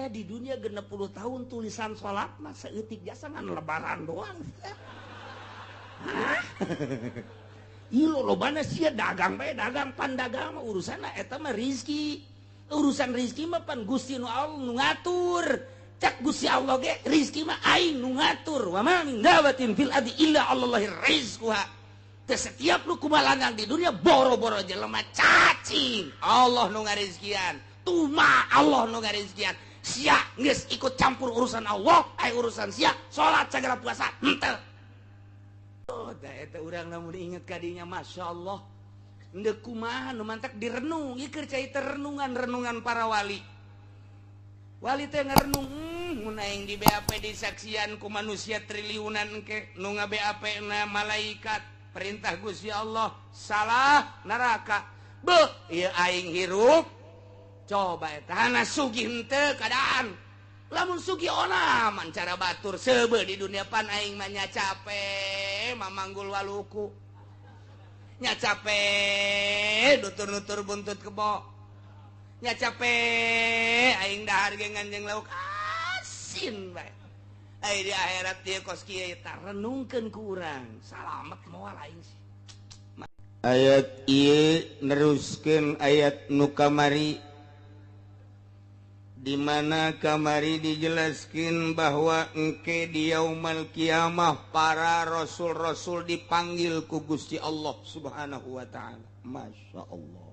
Sia di dunia 60 tahun tulisan salat mah saeutik jasa ngan lebaran doang. Hah? Ieu lobana sia dagang bae dagang pan dagang mah urusanna eta mah rizki. Urusan rizki mah pan Gusti nu Allah nu ngatur. Cak Gusti Allah ge rizki mah aing nu ngatur. Wa ma min dabatin fil ardi illa Allahi rizquha. Teu setiap nu kumalangang di dunia boro-boro jelema cacing. Allah nu ngarizkian. Tuma Allah nu ngarizkian. Sia geus ikut campur urusan Allah, ai urusan sia salat sagala puasa henteu. Oh, da eta urang lamun inget kadinya masyaallah. Endek kumaha nu mantak direnung, ieu keur cai renungan-renungan para wali. Wali teh ngarenung, mun aing di BAP disaksian ku manusia triliunan engke nu nga-BAP na malaikat, perintah Gusti Allah, salah neraka. Beuh, ieu aing hirup. Coba eta hana sugih henteu keadaan. Lamun sugih onaman cara batur seubeuh di dunia pan aing mah nya cape mamanggul waluku. Nya cape nutur-nutur buntut kebo. Nya cape aing dahar ge nganjeng lauk asin bae. Ai di akhirat ieu kos kieu eta renungkeun ku urang. Salamet moal aing sih. Ayat ieu neruskeun ayat nu kamari di mana kamari dijelaskan bahwa engke di yaumal kiamah para rasul-rasul dipanggil ku Gusti Allah Subhanahu wa taala. Masya Allah.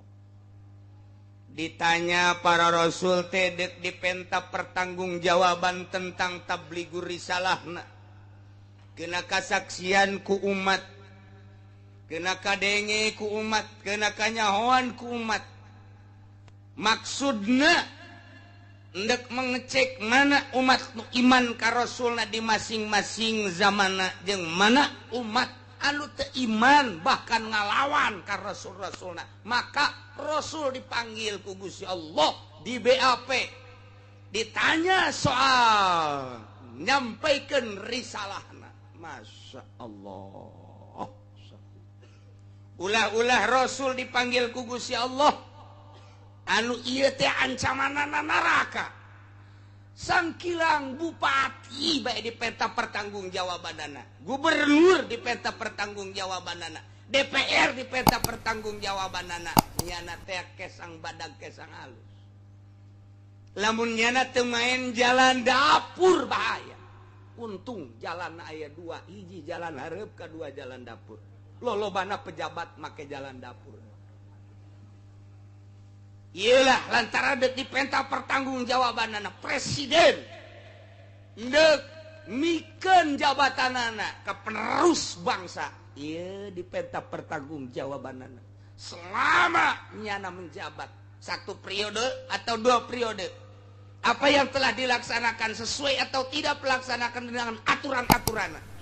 Ditanya para rasul teh deuk dipenta pertanggungjawaban tentang tabligur risalahna. Kena kasaksian ku umat, kena kadenge ku umat, kena kanyahoan ku umat. Maksudna ndek mengecek mana umat nu iman ka rasulna di masing-masing zamana jeung mana umat anu teu iman bahkan ngalawan ka rasul-rasulna. Maka rasul dipanggil ku Gusti Allah di BAP, ditanya soal nyampaikan risalahna. Masya Allah. Ulah-ulah rasul dipanggil ku Gusti Allah anu ieu teh ancamanana neraka. Sangkilang bupati bae dipenta pertanggungjawabanana, gubernur dipenta pertanggungjawabanana, DPR dipenta pertanggungjawabanana. Nyana teh kesang badag kesang halus. Lamun nyana teu main jalan dapur bahaya. Untung jalan aya dua, hiji jalan hareup kadua jalan dapur. Lolobana pejabat make jalan dapur. Iyalah lantaran dek dipenta pertanggungjawabanana presiden ndek mikeun jabatanana ke penerus bangsa. Ieu dipenta pertanggungjawabanana selama nyana menjabat satu periode atau dua periode, apa yang telah dilaksanakan sesuai atau tidak pelaksanakan dengan aturan-aturan.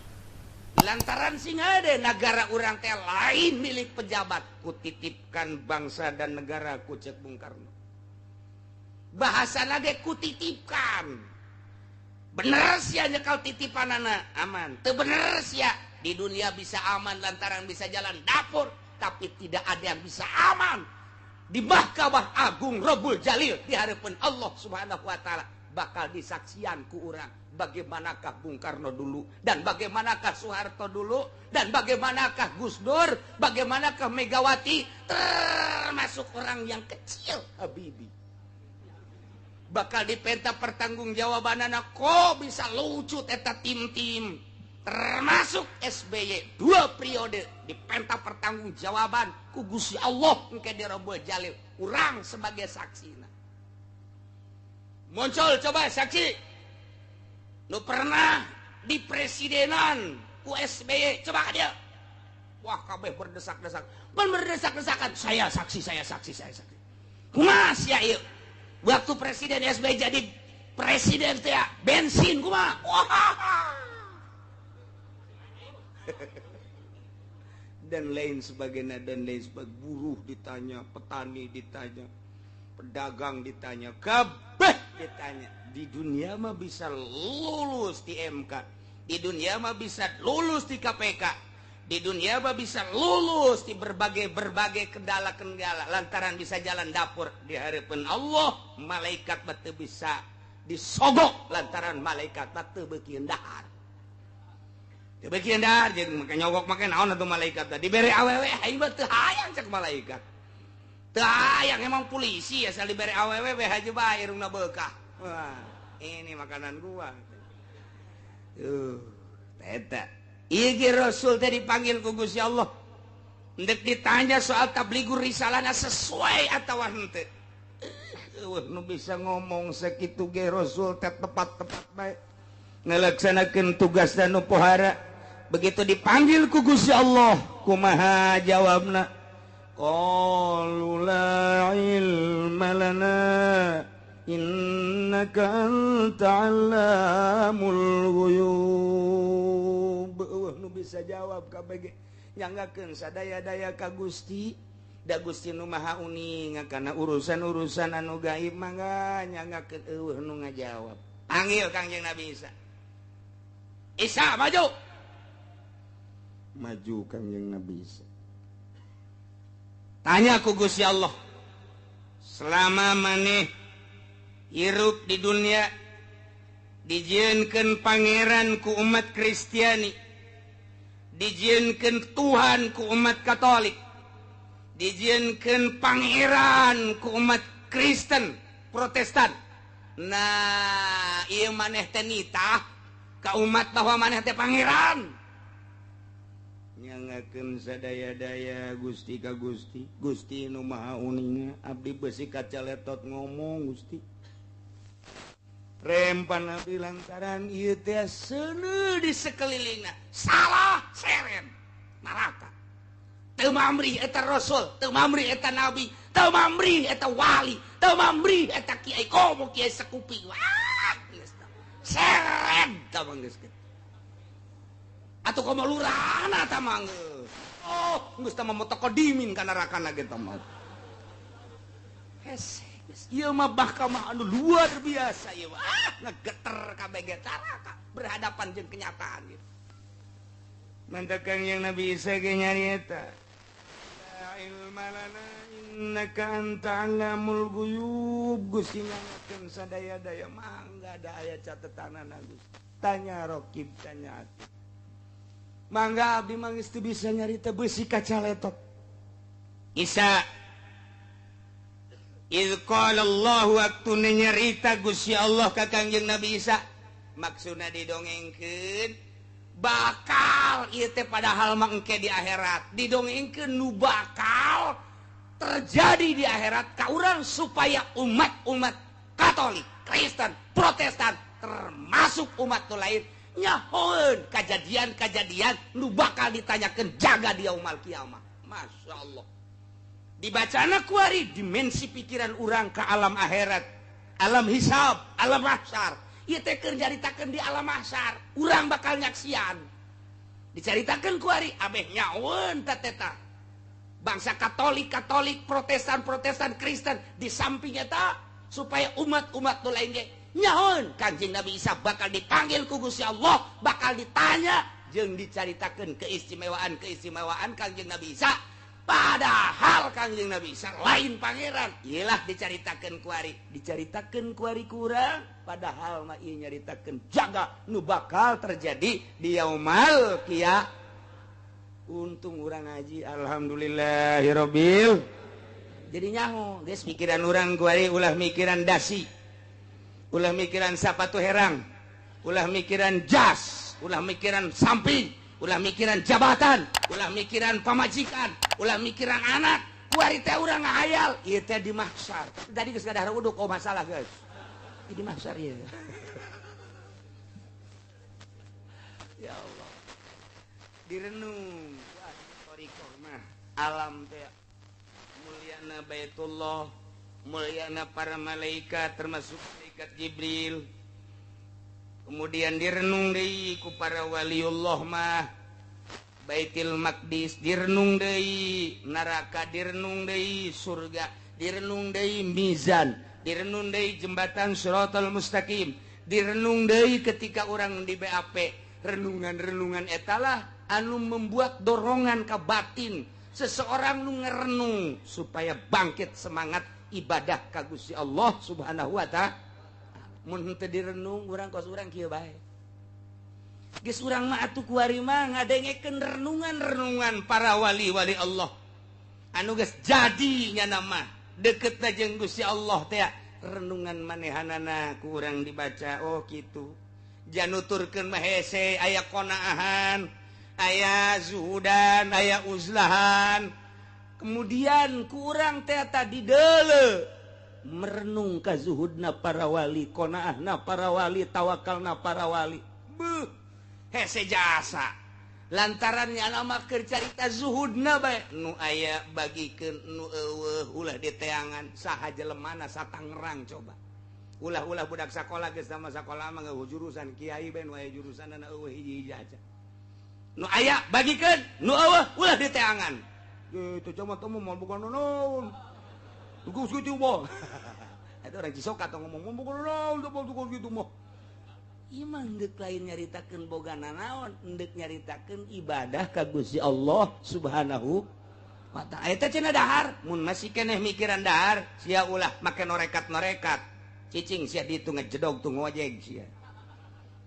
Lantaran sing ada negara urang teh lain milik pejabat, kutitipkan bangsa dan negara ku cek Bung Karno. Bahasana ge kutitipkan. Bener sia nyekal titipanana aman. Teu bener sia di dunia bisa aman lantaran bisa jalan dapur, tapi tidak ada yang bisa aman di Mahkamah Agung Rabbul Jalil di hadapan Allah Subhanahu wa taala. Bakal disaksian ku urang bagaimanakah Bung Karno dulu dan bagaimanakah Soeharto dulu dan bagaimanakah Gus Dur, bagaimanakah Megawati, termasuk orang yang kecil Habibie. Bakal dipenta pertanggungjawabanana kok bisa lucut eta tim-tim termasuk SBY dua periode dipenta pertanggungjawaban ku Gusti Allah engke di Rabbul Jalil urang sebagai saksina. Muncul coba saksi nu pernah di presidenan ku SBY, coba dia. Wah kabeh berdesak-desak, pan berdesak-desakan, saya saksi, saya saksi, saya saksi. Kumaha sia ieu? Waktu presiden SBY jadi presiden teh bensin kumaha? Wah. Dan lain sebagainya, dan lain sebagainya. Buruh ditanya, petani ditanya, pedagang ditanya, kabeh ditanya. Di dunia mah bisa lulus di MK, di dunia mah bisa lulus di KPK, di dunia mah bisa lulus di berbagai-berbagai kendala-kendala lantaran bisa jalan dapur. Di hadapan Allah malaikat mah teu bisa Disogok lantaran malaikat mah teu beuki dahar. Teu beuki dahar jeung make nyogok make naon atuh malaikat teh dibere awewe aing mah teu hayang cek malaikat. Teu hayang emang polisi asal dibere awewe we haja bae irungna beukah. Wah, ini makanan gua. Eta. Ieu ge Rasul teh dipanggil ku Gusti Allah. Ndek ditanya soal tablighur risalahna sesuai atawa henteu. Nu bisa ngomong sakitu ge Rasul teh tepat-tepat bae ngalaksanakeun tugasna nu pohara. Begitu dipanggil ku Gusti Allah, kumaha jawabna? Qalu la ilma lana innaka anta 'allamul ghuyub. Eueuh nu bisa jawab kabeh nyanggakeun sadaya-daya ka Gusti. Da Gusti nu Maha Uning kana urusan-urusan anu gaib mangga nyanggakeun eueuh nu ngajawab. Panggil Kangjeng Nabi Isa. Isa maju. Maju Kangjeng Nabi Isa. Tanya ku Gusti Allah. Selama maneh hirup di dunia dijieunkeun pangeran ku umat Kristiani, dijieunkeun Tuhan ku umat Katolik, dijieunkeun pangeran ku umat Kristen Protestan. Nah, ieu maneh teh nitah ka umat bahwa maneh teh pangeran. Nyangakeun sadaya-daya Gusti ka Gusti, Gusti nu Maha Uninga, abdi beusi kacaletot ngomong Gusti. Rempan abdi lantaran ieu teh seuneu di sakelilingna, salah seren neraka. Teu mamrih eta rasul, teu mamrih eta nabi, teu mamrih eta wali, teu mamrih eta kiai komo kiai sekupi. Wah, geus seren tah mah geus kitu. Atuh komo lurahna tah mah geus. Oh, geus tah mah mutaqaddimin ka nerakana ge tah mah. Hese, geus ieu mah mahkamah anu luar biasa ieu mah. Ah, ngegeter kabeh ge caraka berhadapan jeung kenyataan gitu. Mantakan yang Nabi Isa ge nyarieta. La ilma lana innaka anta 'allamul ghuyub. Gusti ngangakeun sadaya-daya mangga da aya catetanana Gusti. Tanya rokib tanya ati. Mangga abdi mah geus teu bisa nyarita beusi kacaletot. Isa iz qala Allah waktu nyarita Gusti Allah ka Kangjeng Nabi Isa, maksudna didongengkeun bakal ieu teh padahal mah engke di akhirat didongengkeun nu bakal terjadi di akhirat ka urang supaya umat-umat Katolik, Kristen, Protestan termasuk umat nu lain nyahoeun kajadian-kajadian nu bakal ditanyakeun jaga di yaumul kiamah. Masya Allah. Dibacana kuari dimensi pikiran urang ke alam akhirat, alam hisab, alam mahsyar. Ieu teh keur nyaritakeun di alam mahsyar, urang bakal nyaksian. Dicaritakeun kuari abeh nyahoeun teh teta. Bangsa Katolik, Katolik, Protestan, Protestan, Kristen di samping eta supaya umat-umat nu lain ge nyahoeun Kanjeng Nabi Isa bakal dipanggil ku Gusti Allah, bakal ditanya jeung dicaritakeun keistimewaan-keistimewaan Kanjeng Nabi Isa. Padahal Kanjeng Nabi Isa lain pangeran. Iyalah dicaritakeun kuari, dicaritakeun kuari kurang, padahal mah ieu nyaritakeun jaga nu bakal terjadi di yaumul qiyamah. Untung urang ngaji alhamdulillahirabbil. Jadi nyaho geus pikiran urang kuari ulah mikiran dasi, ulah mikiran sapatu herang, ulah mikiran jas, ulah mikiran samping, ulah mikiran jabatan, ulah mikiran pamajikan, ulah mikiran anak. Kuari teh urang ngahayal ieu teh di mahsyar. Tadi geus ngadahar uduk oh masalah guys. Di mahsyar ieu. Ya Allah. Direnung wah thariqah mah alam teh mulyana Baitullah, mulyana para malaikat termasuk malaikat Jibril. Kemudian direnung deui ku para waliullah mah Baitul Maqdis direnung deui, neraka direnung deui, surga direnung deui, mizan direnung deui, jembatan Shiratal Mustaqim direnung deui ketika orang di BAP. Renungan-renungan etalah anu membuat dorongan ke batin seseorang nu ngerenung supaya bangkit semangat ibadah ka Gusti Allah Subhanahu wa ta'ala. Mun henteu direnung urang kos urang kieu bae. Geus urang mah atuh kuari mah ngadengekeun renungan-renungan para wali-wali Allah. Anu geus jadi nya mah deketna jeung Gusti Allah teh renungan manehanana ku urang dibaca oh kitu. Januturkeun mah hese aya qonaahan, aya zuhudan, aya uzlahan. Kemudian ku urang teh tadi deuleu merenung ka zuhudna para wali, qanaahna para wali, tawakalna para wali. Beuh, hese jasa. Lantaran nya keur carita zuhudna bae nu aya bagikeun nu eueuh ulah diteangan saha jelemana satangerang coba. Ulah-ulah budak sakola geus sama sakola mah ngeueuh jurusan kiai bae nu aya jurusanna eueuh hiji-hiji aja. Nu aya bagikeun nu eueuh ulah diteangan. Kitu cuma teu moal boga naon. Tugas gitu mah. Itu orang Cisoka atau ngomong boga naon tugas gitu mah. Imah ndek lain nyaritakeun boga nanaon, ndek nyaritakeun ibadah ka Gusti Allah Subhanahu wa ta'ala. Eta cenah dahar, mun masih keneh mikiran dahar, sia ulah make norekat-norekat. Cicing sia ditu ngejedog tuh ngojeg sia.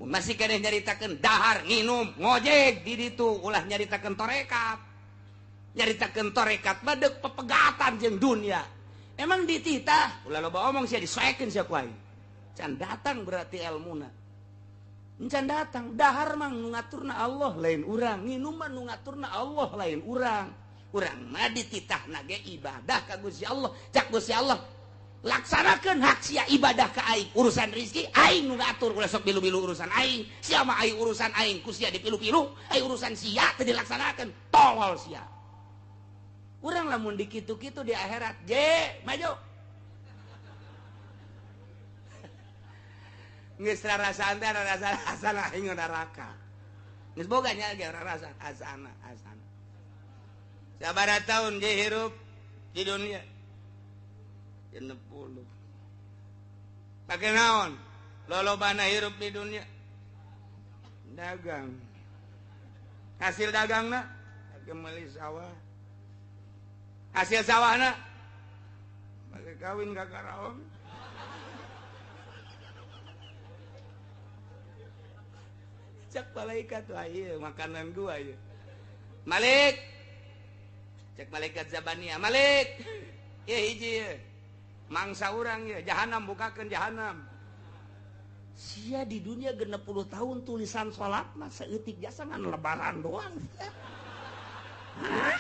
Mun masih keneh nyaritakeun dahar, nginum, ngojeg di ditu ulah nyaritakeun torekat. Nyaritakeun torekat mah deuk pepegatan jeung dunia. Emang dititah, ulah loba omong sia disoekeun sia ku aing. Can datang berarti elmuna. Encan datang, dahar mah nu ngaturna Allah lain urang, nginum mah nu ngaturna Allah lain urang. Urang mah dititahna ge ibadah ka Gusti Allah. Cak Gusti Allah, laksanakeun hak sia ibadah ka aing. Urusan rezeki aing nu ngatur, ulah sok bilu-bilu urusan aing. Sia mah aing urusan aing ku sia dipilu-pilu, aing urusan sia teu dilaksanakeun, tolol sia. Urang lamun dikitu-kitu di akhirat, je, maju. Geus rarasaan teh rarasaan asana aing neraka. Geus boga nya ge rarasaan asana asana. Sabaraha taun je hirup di dunia? 60. Pake naon? Lolobana hirup di dunia? Dagang. Hasil dagangna pake meuli sawah. Hasil sawahna pake kawin ka karaong. Cek malaikat wah ieu makanan gua ieu. Malik. Cek malaikat Zabania, Malik. Ieu hiji ieu. Mangsa urang ieu, jahanam bukakeun jahanam. Sia di dunia 60 tahun tulisan salat mah saeutik jasa ngan lebaran doang. Hah?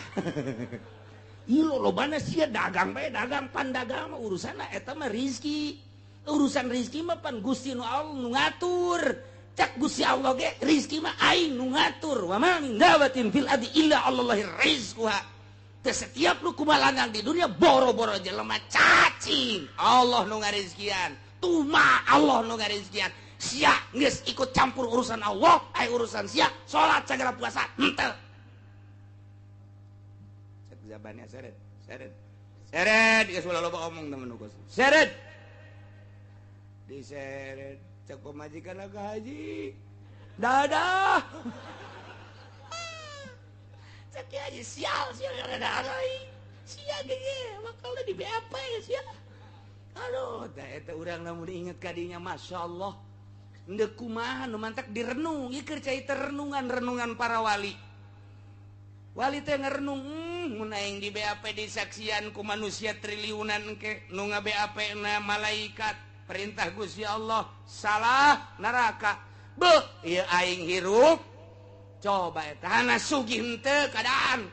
Ieu lolobana sia dagang bae dagang pan dagang mah urusanna eta mah rizki. Urusan rizki mah pan Gusti nu Allah nu ngatur. Cak Gusti Allah ge rizki mah aing nu ngatur. Wa ma min dabatin fil ardi illa Allahi rizquha. Teu setiap nu kumalangan di dunia boro-boro jelema cacing Allah nu ngarizkian, tuma Allah nu ngarizkian. Sia geus ikut campur urusan Allah, ai urusan sia salat sagala puasa henteu. Cak zabania seret, seret. Seret geus ulah loba omong temen nu seret. Diseret cek pemajikan ke haji dadah cek haji sial sial dadah sia ge bakal di BAP sia aduh teh eta urang lamun diinget ka dinya masyaallah ndek kumaha nu mantak direnung ieu keur carita renungan-renungan para wali wali teh ngerenung mun aing di BAP disaksian ku manusia triliunan ke nu nga-BAP na malaikat perintah Gusti Allah salah neraka beuh ieu aing hirup coba eta hana sugih henteu keadaan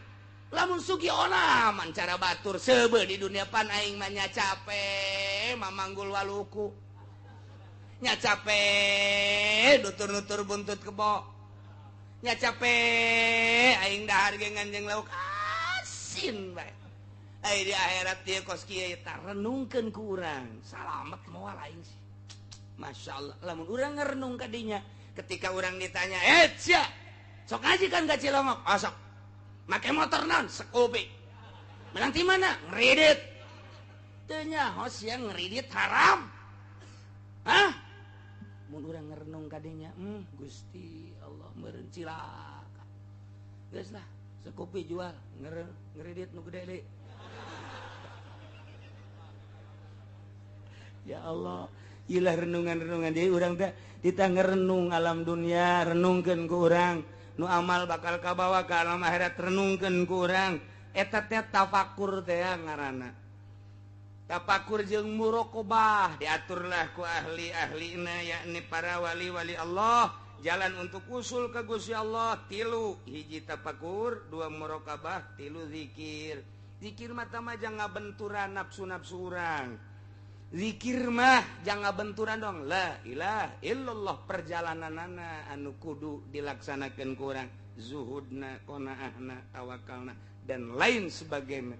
lamun sugih onaman cara batur seubeuh di dunia pan aing mah nya cape mamanggul waluku nya cape nutur-nutur buntut kebo nya cape aing dahar ge nganjeng lauk asin bae. Ai di akhirat dia kos kieu eta renungkeun ku urang salamet moal aing sih. Masya Allah lamun urang ngerenung ka dinya ketika urang ditanya eh sia sok ngaji kan ka Cilongok oh sok make motor naon Scoopy menang ti mana ngredit teu nyaho sia ngredit haram hah mun urang ngerenung ka dinya Gusti Allah meureun cilaka geus lah Scoopy jual ngredit nu gede deui. Ya Allah, Ilah renungan-renungan jadi urang teh kita ngerenung alam dunia, renungkeun ku urang nu amal bakal kabawa ke alam akhirat, renungkeun ku urang eta teh tafakur teh ngaranna. Tafakur jeung muraqabah diaturlah ku ahli-ahlina, yakni para wali-wali Allah, jalan untuk usul ke Gusti Allah tilu: hiji tafakur, dua muraqabah, tilu zikir. Zikir mah mah jangan benturan nafsu-nafsu urang. Zikir mah jangan benturan dong, la ilaha illallah. Perjalananana anu kudu dilaksanakan ku urang, zuhudna, qanaahna, tawakalna, dan lain sebagainya.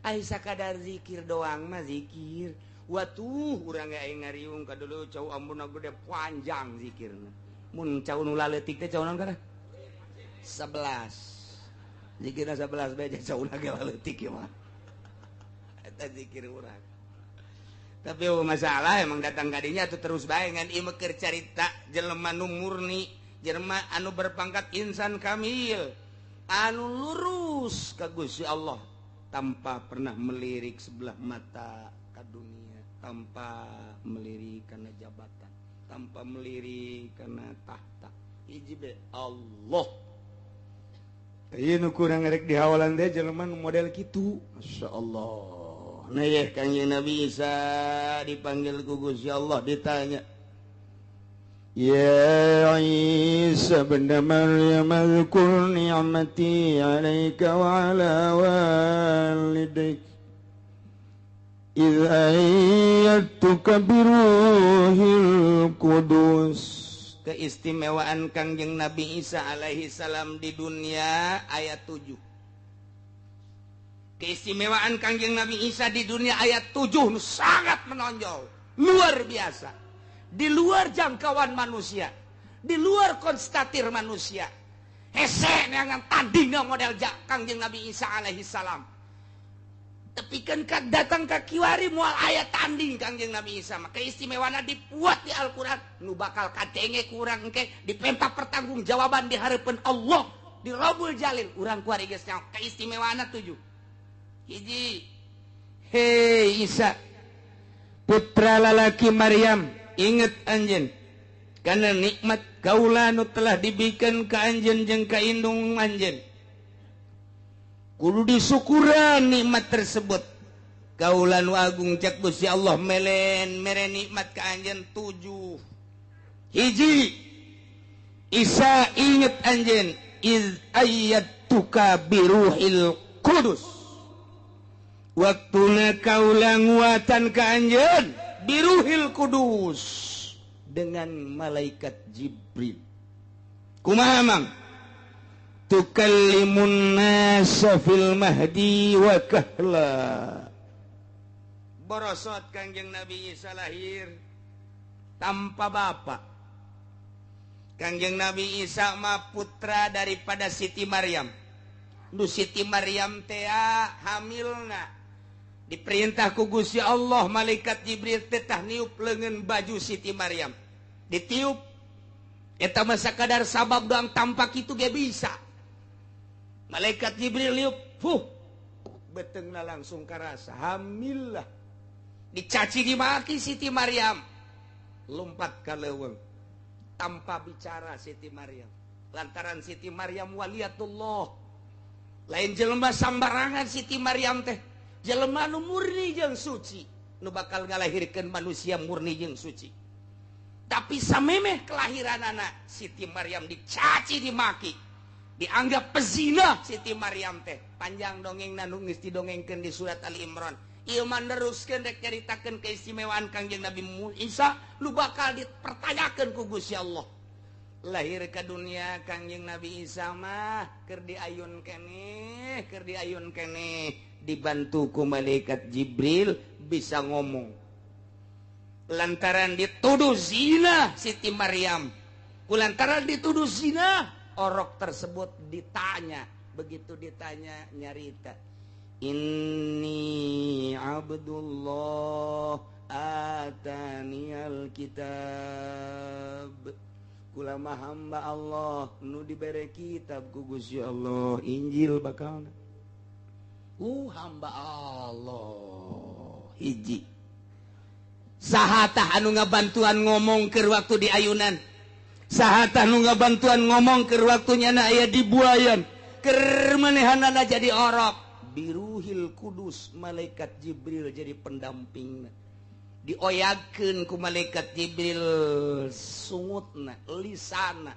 Ai sakadar zikir doang mah, zikir watuh urang ge aing ngariung ka dulu cau ambuna gede panjang zikirna. Mun cau nu laletik teh cau naon kana 11 zikirna, 11 bae cau ge laletik ieu mah eta zikir urang. Tapi oh, masalah emang datang kadinya tuh terus bae ngan ieu keur carita jelema nu murni, jelema anu berpangkat insan kamil, anu lurus ka Gusti Allah tanpa pernah melirik sebelah mata ke dunia, tanpa melirik karena jabatan, tanpa melirik karena tahta. Hiji be Allah. Ieu nu kurang rek dihawalan teh jelema nu model kitu. Masya Allah. Nah ya, Kangjeng Nabi Isa dipanggil ku Gusti Allah, ditanya, "Ya Isa bin Maryam, اذكر نعمتي عليك وعلى والديك إذ أيدتك بروح القدس." Keistimewaan Kangjeng Nabi Isa alaihi salam di dunia ayat 7. Keistimewaan Kangjeng Nabi Isa di dunia ayat 7 sangat menonjol, luar biasa, di luar jangkauan manusia, di luar konstatir manusia. Hese neangan tandingna model Kangjeng Nabi Isa alaihi salam. Tapi kan datang ka kiwari moal aya tanding Kangjeng Nabi Isa mah. Keistimewaan dibuat di Al-Qur'an nu bakal kadenge kurang engke dipenta pertanggungjawaban di hareupeun Allah di Robul Jalil. Urang kuari geus nyaho keistimewaan 7. Hiji, hei Isa putra lalaki Maryam, inget anjeun karena nikmat kaula nu telah diberikan ka anjeun jeung ka indung anjeun, kudu disyukuran nikmat tersebut. Kaula nu agung, cek Gusti Allah, melen mere nikmat ka anjeun 7. Hiji, Isa, inget anjeun, iz ayyatuka biruhil qudus, waktuna kaula nguatan ka anjeun biruhil kudus dengan malaikat Jibril. Kumaha mang? Tukallimun nasa fil mahdi wa kahla. Borosot Kangjeng Nabi Isa lahir tanpa bapak. Kangjeng Nabi Isa mah putra daripada Siti Maryam. Nu Siti Maryam teh hamilna diperintah ku Gusti Allah, malaikat Jibril teh tah niup leungeun baju Siti Maryam. Ditiup eta mah sakadar sabab doang, tampak itu ge bisa. Malaikat Jibril niup, fuh, beteungna langsung karasa hamil lah. Dicaci dimaki Siti Maryam, lompat ka leuweung tanpa bicara Siti Maryam. Lantaran Siti Maryam waliyatullah, lain jelema sambarangan Siti Maryam teh, jelema nu murni jeung suci, nu bakal ngalahirkeun manusia murni jeung suci. Tapi samemeh kelahiran anak Siti Maryam dicaci dimaki, dianggap pezina Siti Maryam teh. Panjang dongeng nu geus didongengkeun di surat Ali Imran. Ieu mah neruskeun rek nyaritakeun keistimewaan Kangjeng Nabi Isa nu bakal dipertanyakeun ku Gusti Allah. Lahir ke dunia Kangjeng Nabi Isa mah keur diayun keneh, keur diayun keneh, dibantu ku malaikat Jibril bisa ngomong. Lantaran dituduh zina Siti Maryam, kulantaran dituduh zina, orok tersebut ditanya. Begitu ditanya nyarita, "Inni abdullah ataniyal kitab." Kula mah hamba Allah nu dibere kitab ku Gusti Allah, Injil bakalna. Hamba Allah hiji. Saha tah anu ngabantuan ngomong keur waktu di ayunan? Saha tah nu ngabantuan ngomong keur waktu nyana aya di buayan? Keur manehanana jadi orok. Biruhil Kudus, malaikat Jibril jadi pendampingna. Dioyagkeun ku malaikat Jibril sungutna, lisana.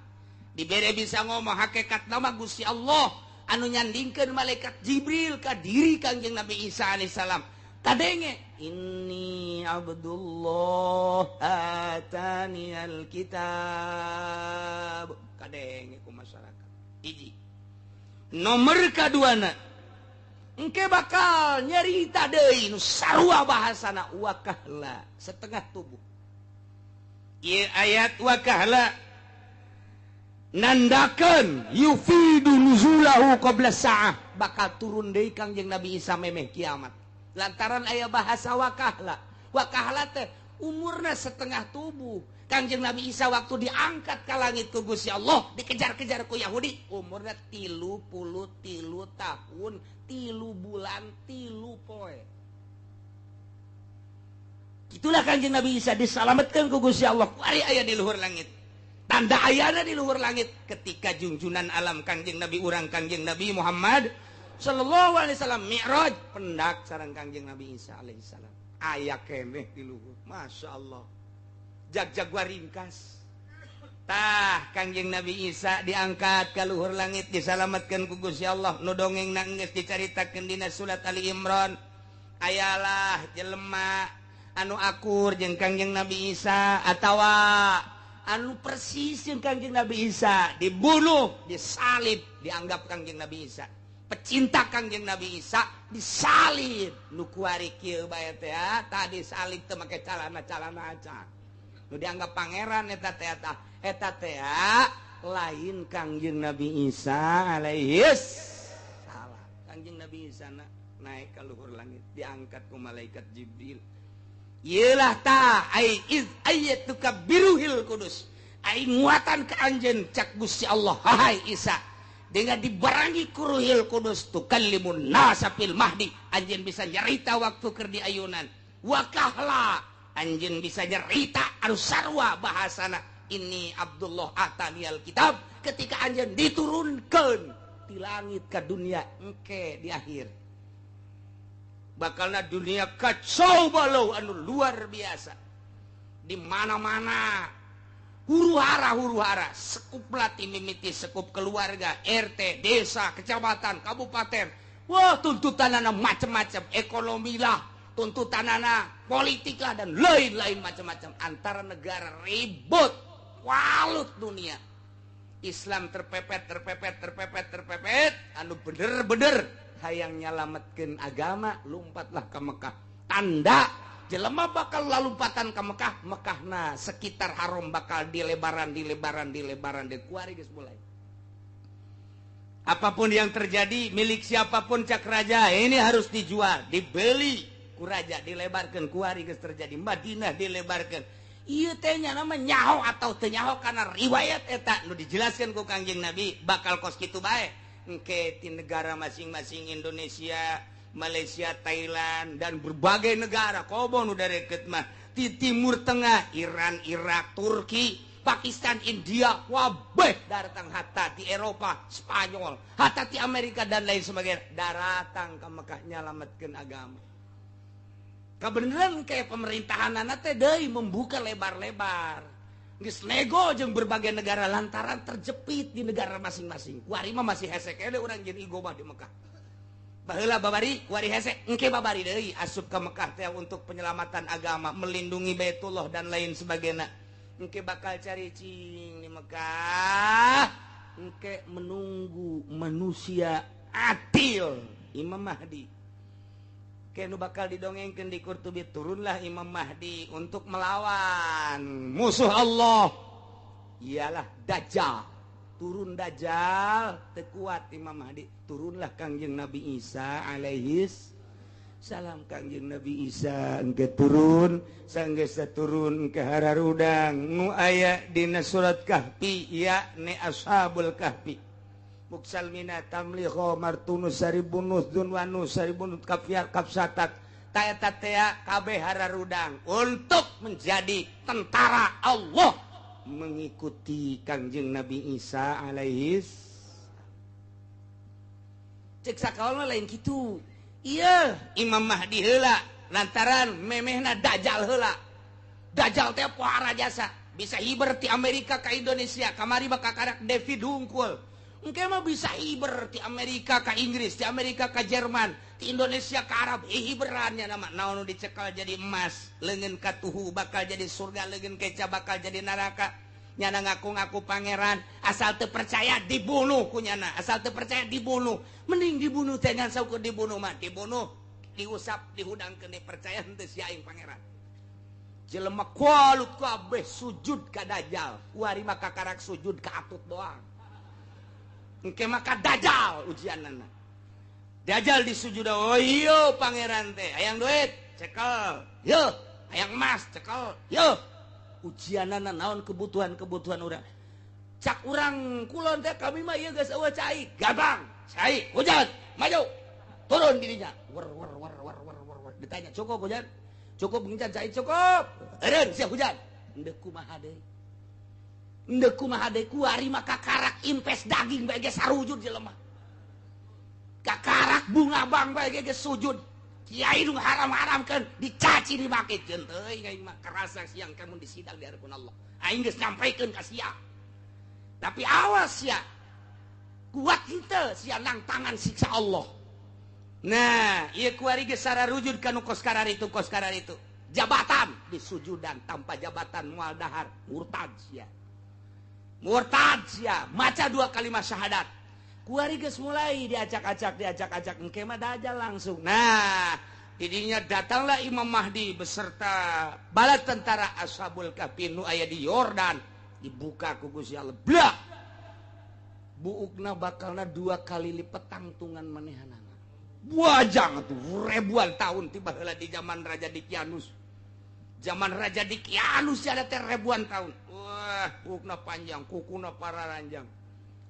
Dibere bisa ngomong hakikat nama Gusti Allah anu nyandingkeun malaikat Jibril ka diri Kangjeng Nabi Isa alaihissalam. Kadenge inni Abdullah atani alkitab. Kadenge ku masyarakat. Hiji. Nomor kaduana engke bakal nyerita deui nu sarua bahasana wakahla, setengah tubuh. Ieu ayat wakahla nandakeun yufidu nuzulahu qabla sa'ah, bakal turun deui Kangjeng Nabi Isa memeh kiamat. Lantaran aya bahasa wakahla. Wakahla teh umurna setengah tubuh. Kangjeng Nabi Isa waktu diangkat ke langit ku Gusti Allah, dikejar-kejar ku Yahudi, umurna 33 tahun, 3 bulan, 3 poe. Itulah Kangjeng Nabi Isa diselamatkan ku Gusti Allah. Kuari aya di luhur langit. Tanda ayana di luhur langit ketika junjunan alam Kangjeng Nabi urang Kangjeng Nabi Muhammad sallallahu alaihi wasallam mi'raj pendak sareng Kangjeng Nabi Isa alaihi salam. Aya keneh di luhur. Masya Allah. Jag-jag ringkas. Tah Kangjeng Nabi Isa diangkat ka luhur langit disalamatkeun ku Gusti Allah. Nu dongeng geus dicaritakeun dina surat Ali Imran. Ayalah jelema anu akur jeung Kangjeng Nabi Isa atawa anu persis jeung Kangjeng Nabi Isa dibunuh, disalib, dianggap Kangjeng Nabi Isa. Pecinta Kangjeng Nabi Isa disalib. Nu kuari kieu bae teh tadi salib teu make calana-calana acan. Nu dianggap pangeran eta teh eta teh lain Kangjeng Nabi Isa alaihis salam. Kangjeng Nabi Isa naik ka luhur langit diangkat ku malaikat Jibril. Ieulah ta ai iz ayatuka biruhil kudus. Ai nguatan ka anjeun cak Gusti Allah, hai Isa. Dengan dibarangi ku Ruhil Kudus tukallimun nasa fil mahdi, anjeun bisa nyarita waktu keur di ayunan. Wakahla anjeun bisa nyarita anu sarua bahasana ini Abdullah atanial kitab ketika anjeun diturunkeun di langit ka dunia engke di akhir. Bakalna dunia kacau balau anu luar biasa. Di mana-mana huru-hara, sekup lati mimiti sekup keluarga, RT, desa, kecamatan, kabupaten. Wah, tuntutanana macam-macam, ekonomi lah, tuntutanana politik lah dan lain-lain macam-macam. Antara negara ribut, walut dunia. Islam terpepet, terpepet, terpepet, terpepet, anu bener-bener hayang nyalametkeun agama, lompatlah ke Mekah. Tanda jelema bakal lalumpatan ke Mekah, Mekahna sekitar haram bakal dilebaran, dilebaran, dilebaran, dikuari geus mulai. Apapun yang terjadi, milik siapapun cak raja, ini harus dijual, dibeli ku raja, dilebarkan, kuari geus terjadi. Madinah dilebarkan. Ieu teh nya nama nyaho atau teu nyaho karena riwayat eta nu dijelaskeun ku Kangjeng Nabi bakal kos kitu bae. Engke ti negara masing-masing Indonesia, Malaysia, Thailand dan berbagai negara komo nu dareket mah di Timur Tengah, Iran, Irak, Turki, Pakistan, India, wabeh datang hatta di Eropa, Spanyol, hatta di Amerika dan lain sebagainya daratang ke Mekah nyalametkeun agama. Kebenaran kayak pemerintahan teh deui membuka lebar-lebar. Geus nego jeung berbagai negara lantaran terjepit di negara masing-masing. Kuari mah masih hese keneh urang jeung igo mah di Mekah. Baheula babari kuari hese, engke babari deui asup ka Mekah teh untuk penyelamatan agama, melindungi Baitullah dan lain sebagainya. Engke bakal cari cing di Mekah, engke menunggu manusia adil, Imam Mahdi. Kenu bakal didongengkeun di Qurtubi, turunlah Imam Mahdi untuk melawan musuh Allah, ialah Dajjal. Turun Dajjal, tekuat Imam Mahdi. Turunlah Kangjeng Nabi Isa alaihis salam. Kangjeng Nabi Isa engke turun, sanggeus turun ke hararudang nu aya dina surat Kahfi, yakni Ashabul Kahfi. Muksalmina tamliho martunus saribunus dunwanus saribunus kafyar kapsatak Ta eta teh kabeh hararudang untuk menjadi tentara Allah mengikuti Kangjeng Nabi Isa alaihis. Cek sakaol lain kitu. Iya, Imam Mahdi heula lantaran memehna Dajjal heula. Dajjal teh pohara jasa, bisa hiber ti Amerika ka Indonesia, kamari bakal karak David hungkul. Engke mah bisa hiber ti Amerika ka Inggris, ti Amerika ka Jerman, ti Indonesia ka Arab, hiberannya nama naon nu dicekal jadi emas, leungeun katuhu bakal jadi surga, leungeun keca bakal jadi neraka. Nyana ngaku-ngaku pangeran, asal teu percaya dibunuh ku nyana, asal teu percaya dibunuh. Mending dibunuh teh ngan saukur dibunuh mah, dibunuh, diusap, dihudangkeun percaya henteu sia aing pangeran. Jelema kualut kabeh sujud ka Dajjal, kuari mah kakarak sujud ka atut doang. Engke maka Dajjal ujianana. Dajjal disujud, oh iya pangeran teh, hayang duit, cekel. Yo, hayang emas, cekel. Yo. Ujianana naon kebutuhan-kebutuhan urang. Cak urang kulon teh kami mah ieu geus eueuh cai, gampang. Cai, hujan, maju. Turun dirinya. Wer wer wer wer wer wer. Ditanya, "Cukup hujan?" "Cukup ngincan cai, cukup." Eureun sia hujan. Endeu kumaha deui? Endeu kumaha deui kuari mah kakarak impes daging bae ge sarujud jelema. Kakarak bunga bang bae ge sujud. Kiai nu haram-haramkeun dicaci dimaki jeung teuing aing mah kerasa siang kamu disidang di hadapan Allah. Aing geus nyampaikeun ka sia. Tapi awas sia. Kuat henteu sia nang tangan siksa Allah. Nah, ieu kuari geus sararujud ka nu kos kararitu kos kararitu. Jabatan disujudan tanpa jabatan moal dahar murtad sia. Murtad sia, maca dua kalimat syahadat. Kuari geus mulai diacak-acak, diacak-acak engke mah Dajjal langsung. Nah, didinya datanglah Imam Mahdi beserta bala tentara Ashabul Kahfi nu aya di Yordan, dibuka ku Gusti Allah. Blak. Buukna bakalna 2 kali lipat tangtungan manehanana. Buajang atuh ribuan tahun tiba heula di zaman Raja Dikianus. Zaman Raja Dikianus ada teh ribuan tahun. Wah, buukna panjang, kukuna pararanjang.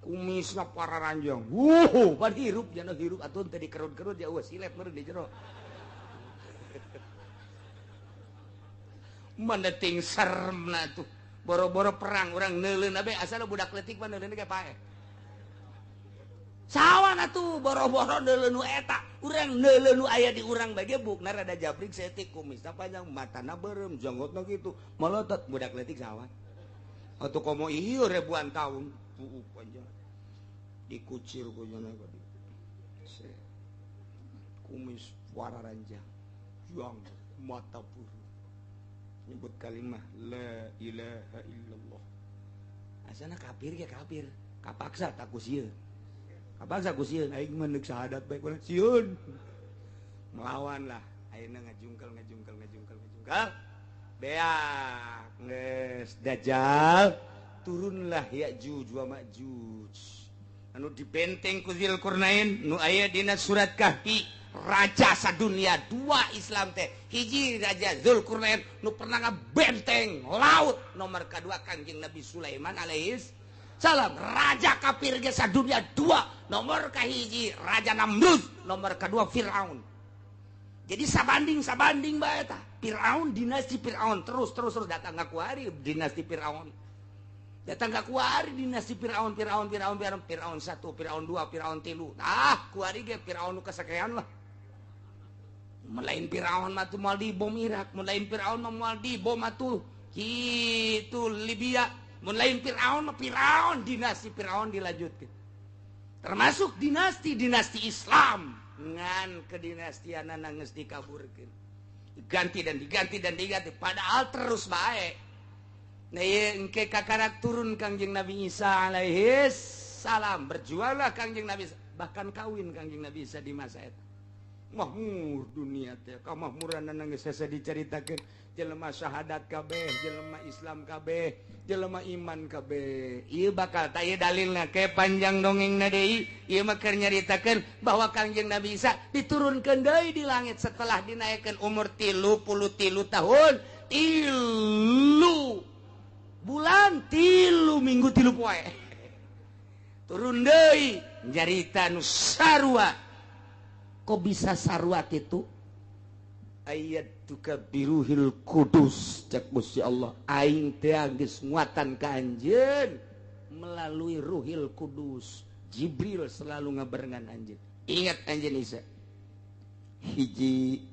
Kumisna pararanjang. Wuh, pan hirup jana hirup atuh teh dikerut-kerut ya eueuh silet meureun di jero. Mana ting seremna tuh. Boro-boro perang urang neuleun abe asal budak leutik mah neuleun ge paeh. Sawan atuh boro-boro neuleun nu eta, urang neuleun nu aya di urang bae ge bukna rada jabrik saeutik kumisna panjang, matana beureum, janggotna kitu, molotot budak leutik sawan. Atuh komo ieu ribuan tahun buuk panjang. Dikucir ku jana tadi. Kumis wararanjang. Juang mata puru. Nyebut kalimah la ilaha illallah. Asana kafir ge kafir, kapaksa tak ku sieun. Kapaksa ku sieun aing mah neuk syahadat bae ku sieun. Melawan lah, ayeuna ngajungkel ngajungkel ngajungkel ngajungkel. Beak geus Dajjal turunlah Ya'juj wa Ma'juj. Anu dibenteng ku Dzulqarnain nu aya dina surat Kahfi, raja sadunia dua Islam teh. Hiji Raja Dzulqarnain nu pernah ngabenteng laut, nomor kedua Kangjeng Nabi Sulaiman alaihis salam, raja kafir ge sadunia dua, nomor kahiji Raja Namrud, nomor kedua Firaun. Jadi sabanding-sabanding bae tah. Firaun dinasti Firaun terus terus terus datang ka kuari dinasti Firaun. Datang ka kuari dinasti Firaun Firaun Firaun Firaun Firaun 1, Firaun 2, Firaun 3. Ah, kuari ge Firaun nu kasakean lah. Melain Firaun mah tuh moal dibom Irak, melain Firaun mah moal dibom atuh kitu Libya, melain Firaun mah Firaun dinasti Firaun dilanjutkeun. Termasuk dinasti-dinasti Islam ngan kedinastianana geus dikaburkeun. Diganti dan diganti dan diganti padahal terus bae. Nah, ieu engke kakarak turun Kangjeng Nabi Isa alaihis salam, berjuanglah Kangjeng Nabi Isa, bahkan kawin Kangjeng Nabi Isa di masa eta. Mahmur dunia teh, kamahmuranana geus hese dicaritakeun, jelema syahadat kabeh, jelema Islam kabeh, jelema iman kabeh. Ieu bakal tah ieu dalilna ke panjang dongengna deui, ieu mah keur nyaritakeun bahwa Kangjeng Nabi Isa diturunkeun deui di langit setelah dinaikkeun umur 33 tahun, 3 bulan 3 minggu 3 poe. Turun deui nyarita nu sarua. Kok bisa sarua kitu? Ayyatuka biruhil kudus cek Gusti Allah aing teh geus nguatan ka anjeun melalui Ruhil Kudus. Jibril selalu ngabarengan anjeun. Ingat anjeun Isa, hiji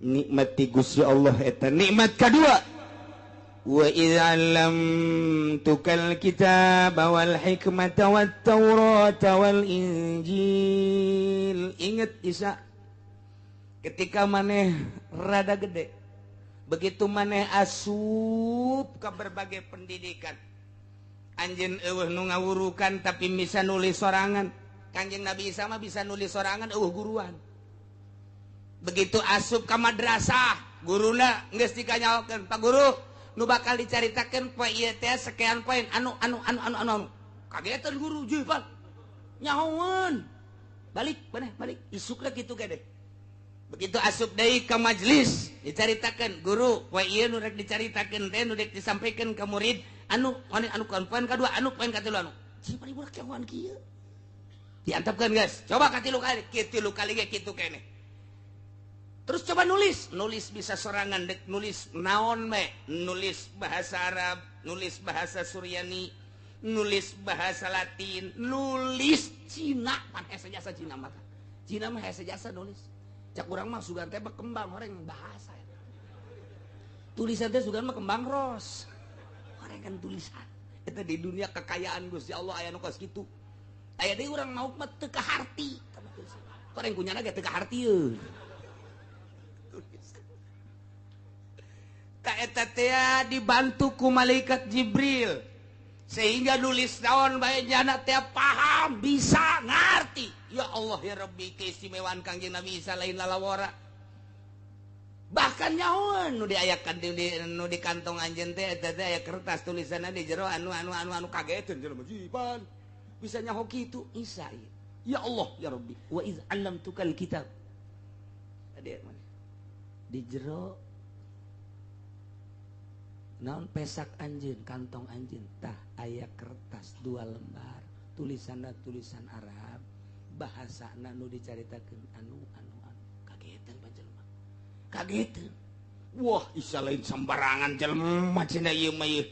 nikmat ti Gusti Allah eta nikmat kadua, wa idz 'allamtukal kitaba wal hikmata wat taurata wal injil. Ingat Isa, ketika maneh rada gede, begitu maneh asup ke berbagai pendidikan, anjeun eueuh nu ngawurukan tapi bisa nulis sorangan. Kanjeng Nabi Isa mah bisa nulis sorangan eueuh guruan. Begitu asup ke madrasah, guruna geus dikanyaokeun, "Pak guru, nu bakal dicaritakeun poe ieu teh sekian poin anu anu anu anu anu." Kagetan guru, "Jeuh, Pak. Nyahoeun." Balik maneh, balik. Isukna kitu gede. Begitu asup deui ke majelis, dicaritakeun, "Guru, poe ieu nu rek dicaritakeun teh nu rek disampaikan ke murid anu anu anu poin kadua, anu poin katilu anu." Cing bari budak nyahoan kieu. Diantepkeun geus. Coba katilu kali, katilu kali ge kitu keneh. Terus coba nulis, nulis bisa sorangan dek nulis naon me, nulis bahasa Arab, nulis bahasa Suryani, nulis bahasa Latin, nulis Cina, pan hese jasa Cina mah. Cina mah hese jasa nulis. Cak urang mah sugan teh kembang horeng bahasa. Tulisan teh sugan mah kembang ros. Horeng kan tulisan. Eta di dunia kekayaan Gusti Allah aya nu kos kitu. Aya deui urang mauk mah teu kaharti. Horeng kunyana ge teu kahartieun. Ta eta teh dibantu ku malaikat Jibril sehingga nulis naon bae jana teh paham, bisa ngarti. Ya Allah ya Rabbi, keistimewaan Kangjeng Nabi Isa lain lalawara. Bahkan nyahoan nu diayakan nu di kantong anjeun teh eta teh aya kertas tulisanna di jero anu anu anu anu kageteun jelema jiban. Bisa nyaho kitu Isa. Ya Allah ya Rabbi, wa iz 'allamtukal kitab. Tadi mana? Di jero naon pesak anjeun, kantong anjeun tah aya kertas 2 lembar, tulisanna tulisan Arab, bahasana nu dicaritakeun anu anu anu. Kagetan panjelema. Kagetan. Wah, Isa lain sembarangan jelema cenah ieu mah ieu.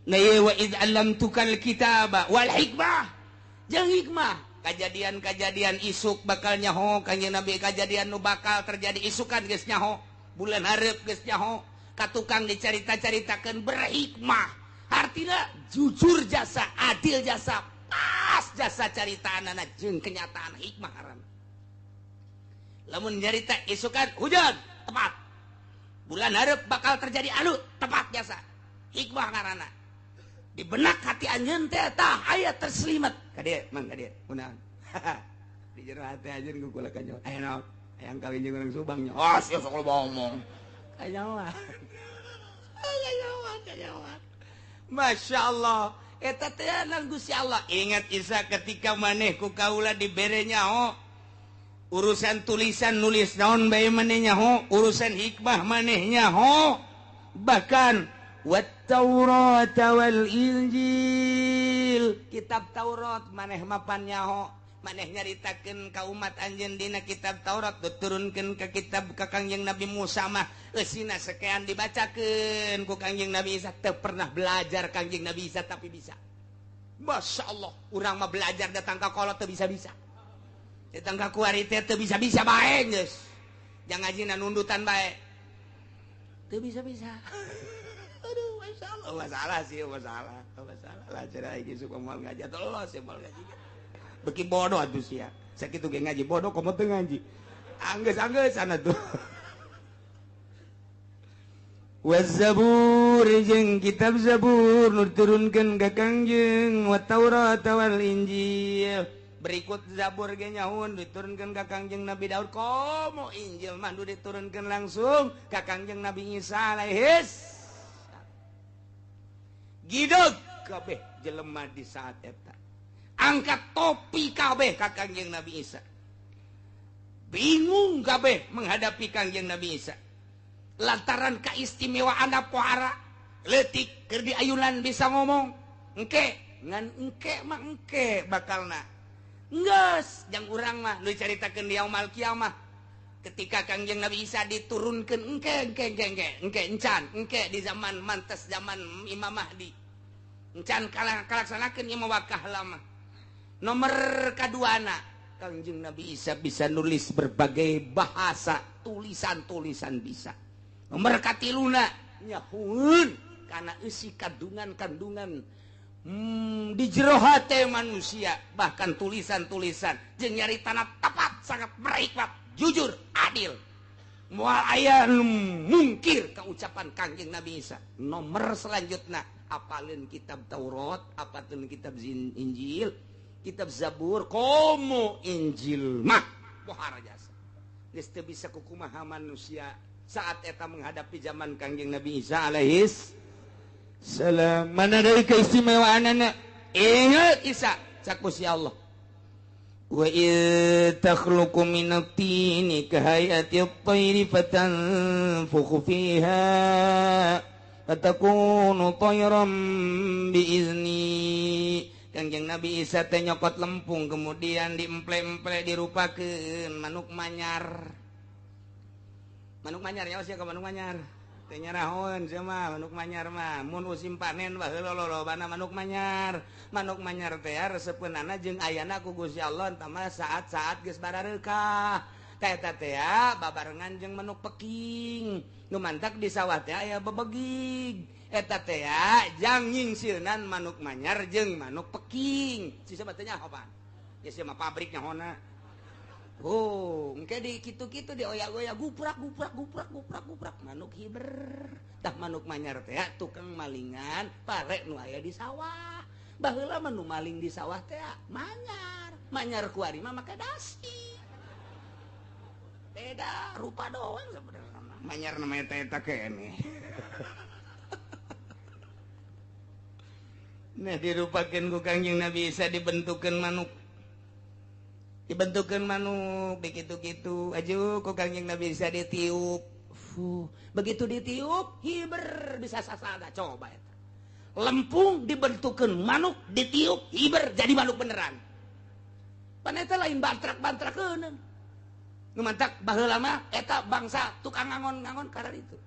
Na ieu wa iz 'allamtukal kitaba wal hikmah. Jeung hikmah, kajadian-kajadian isuk bakal nyaho kanjeng Nabi, kajadian nu bakal terjadi isukan geus nyaho, bulan hareup geus nyaho. Ka tukang dicarita-caritakeun berhikmah, artinya jujur jasa, adil jasa, pas jasa caritaanana jeung kenyataan hikmah haram. Lamun nyarita isukan hujan tepat, bulan hareup bakal terjadi anu tepat jasa, hikmah ngaranna. Di benak hati anjeun teh tah aya terselimet. Ka dieu mang ka dieu kunaon? Di jero hati anjeun ku kula kanyo. Aya naon? Hayang kawin jeung urang Subang nya. Ah sia sok loba omong. Kanyawan. Kanyawan, kanyawan. Masya Allah. Eta teh nang Gusti Allah. Ingat Isa ketika maneh ku kaula dibere nyaho urusan tulisan nulis naon bae maneh nyaho, urusan hikmah maneh nyaho, bahkan wat Taurat wal Injil, kitab Taurat maneh mapan nyaho, maneh nyaritakeun ka umat anjeun dina kitab Taurat diturunkeun ka kitab ka Kangjeng Nabi Musa mah eusina sekian dibacakeun ku Kangjeng Nabi Isa. Teu pernah belajar Kangjeng Nabi Isa tapi bisa. Masya Allah, urang mah belajar datang ka kolot teu bisa-bisa, datang ka kuari teh teu bisa-bisa bae geus. Jang ngajina nundutan bae teu bisa-bisa. Aduh, masya Allah, masalah sih, masalah, masalah lah cerah iki suka moal ngaji atuh los ya moal ngaji. Beki bodoh atuh sia. Sakitu ge ngaji bodoh komo teu ngaji. Anggeus-anggeus sana tuh. Waz-Zabur jeung kitab Zabur nu diturunkeun ka Kangjeng, wa Taurat wal Injil. Berikut Zabur ge nyaun diturunkeun ka Kangjeng Nabi Daud, komo Injil mah nu diturunkeun langsung ka Kangjeng Nabi Isa alaihis. Gideg kabeh jelema di saat eta. Angkat topi kabeh ka Kangjeng Nabi Isa. Bingung kabeh menghadapi Kangjeng Nabi Isa. Lantaran keistimewaan pohara leutik keur diayunan bisa ngomong. Engke ngan engke mah engke bakalna. Geus jang urang mah nu dicaritakeun di yaumul kiamah. Ketika Kangjeng Nabi Isa diturunkan engke engke engke engke engke encan engke di zaman mantes zaman Imam Mahdi. Encan kalaksanakeun ieu mah wakah lama. Nomor kaduana Kangjeng Nabi Isa bisa nulis berbagai bahasa, tulisan-tulisan bisa. Nomor katiluna nyahueun kana eusi kandungan-kandungan di jero hate manusia, bahkan tulisan-tulisan jeung nyaritana tepat, sangat berhikmat, jujur, adil. Moal aya nu mungkir ka ucapan Kangjeng Nabi Isa. Nomor selanjutna apalin kitab Taurat, apalin kitab Injil, kitab Zabur, komo Injil mah pohara jasa. Geus teu bisa kukumaha manusia saat eta menghadapi zaman Kangjeng Nabi Isa alaihis salam. Mana dari keistimewaanana? Ingat Isa cak Gusti Allah. Wa id takhluqu minat tini kahayati at-tayri fatanfukhu fiha fatakunu tayran biizni. Kangjeng Nabi Isa teh nyokot lempung kemudian diemple-emple dirupakeun manuk manyar. Manuk manyar nyawa sia ka manuk manyar. Teh nyarahoeun sia mah manuk manyar mah mun musim panen baheula lolobana manuk manyar. Manuk manyar teh resepeunana jeung ayana ku Gusti Allah tah mah saat-saat geus barareukah. Tah eta teh babarengan jeung manuk peking. Nu mantak di sawah teh aya bebegig. Eta teh jang nyingsieunan manuk manyar jeung manuk peking. Sisa mah teh nyaho pan. Ya sia mah pabrik nyahona. Oh, engke di kitu-kitu dioyak-oyak guprak guprak guprak guprak guprak manuk hiber. Tah manuk manyar teh tukang malingan pare nu aya di sawah. Baheula mah nu maling di sawah teh manyar. Manyar kuari mah make dasi. Beda rupa doang sebenarnya. Manyar namanya teh eta keneh. Nah dirupakeun ku Kangjeng Nabi Isa dibentukeun manuk. Dibentukeun manuk begitu-gitu aju ku Kangjeng Nabi Isa ditiup. Fuh, begitu ditiup hiber bisa sasada coba eta. Lempung dibentukeun manuk ditiup hiber jadi manuk beneran. Pan eta lain bantrak-bantrakeun. Nu mantak baheula mah eta bangsa tukang ngangon-ngangon karena itu.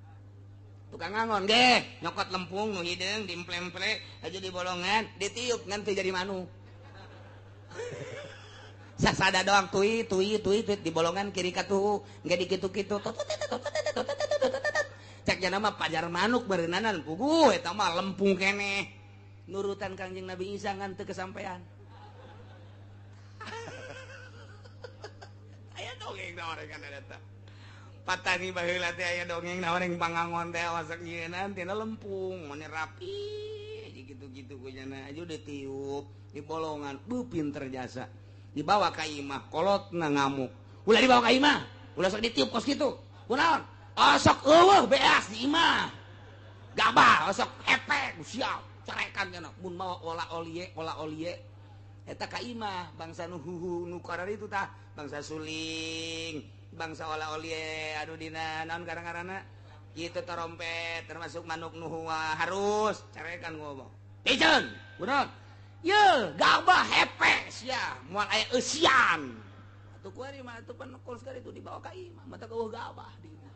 Tukang ngangon ge nyokot lempung nu hideung diemple-emple aja di bolongan ditiup ngan teu jadi manuk. Sasada doang tui tui tui tui di bolongan kiri katuhu nggak dikitu-kitu cek jana mah pajar manuk beureunanan puguh eta mah lempung keneh nurutan Kangjeng Nabi Isa ngan teu kesampean. Aya dongeng naon kan eta patani baheula teh aya dongeng naon yang pangangon teh masak nyieunaan tina lempung mane rapi gitu-gitu ku jana aju ditiup di bolongan beuh pinter jasa dibawa ka imah kolotna ngamuk ulah dibawa ka imah ulah sok ditiup kos kitu kunaon osok eueuh beas di imah gabah osok hepek siap carekan cenah mun mawa ola olie eta ka imah bangsa nu huhu nu kararitu tah bangsa suling bangsa ola olie aduh dina naon karang-karana kitu trompet termasuk manuk nu harus carekan ngomong piceun kunaon ye gabah hepek sia moal aya eusian atuh kuari mah atuh pan kos itu dibawa ka imah mata eueuh gabah di imah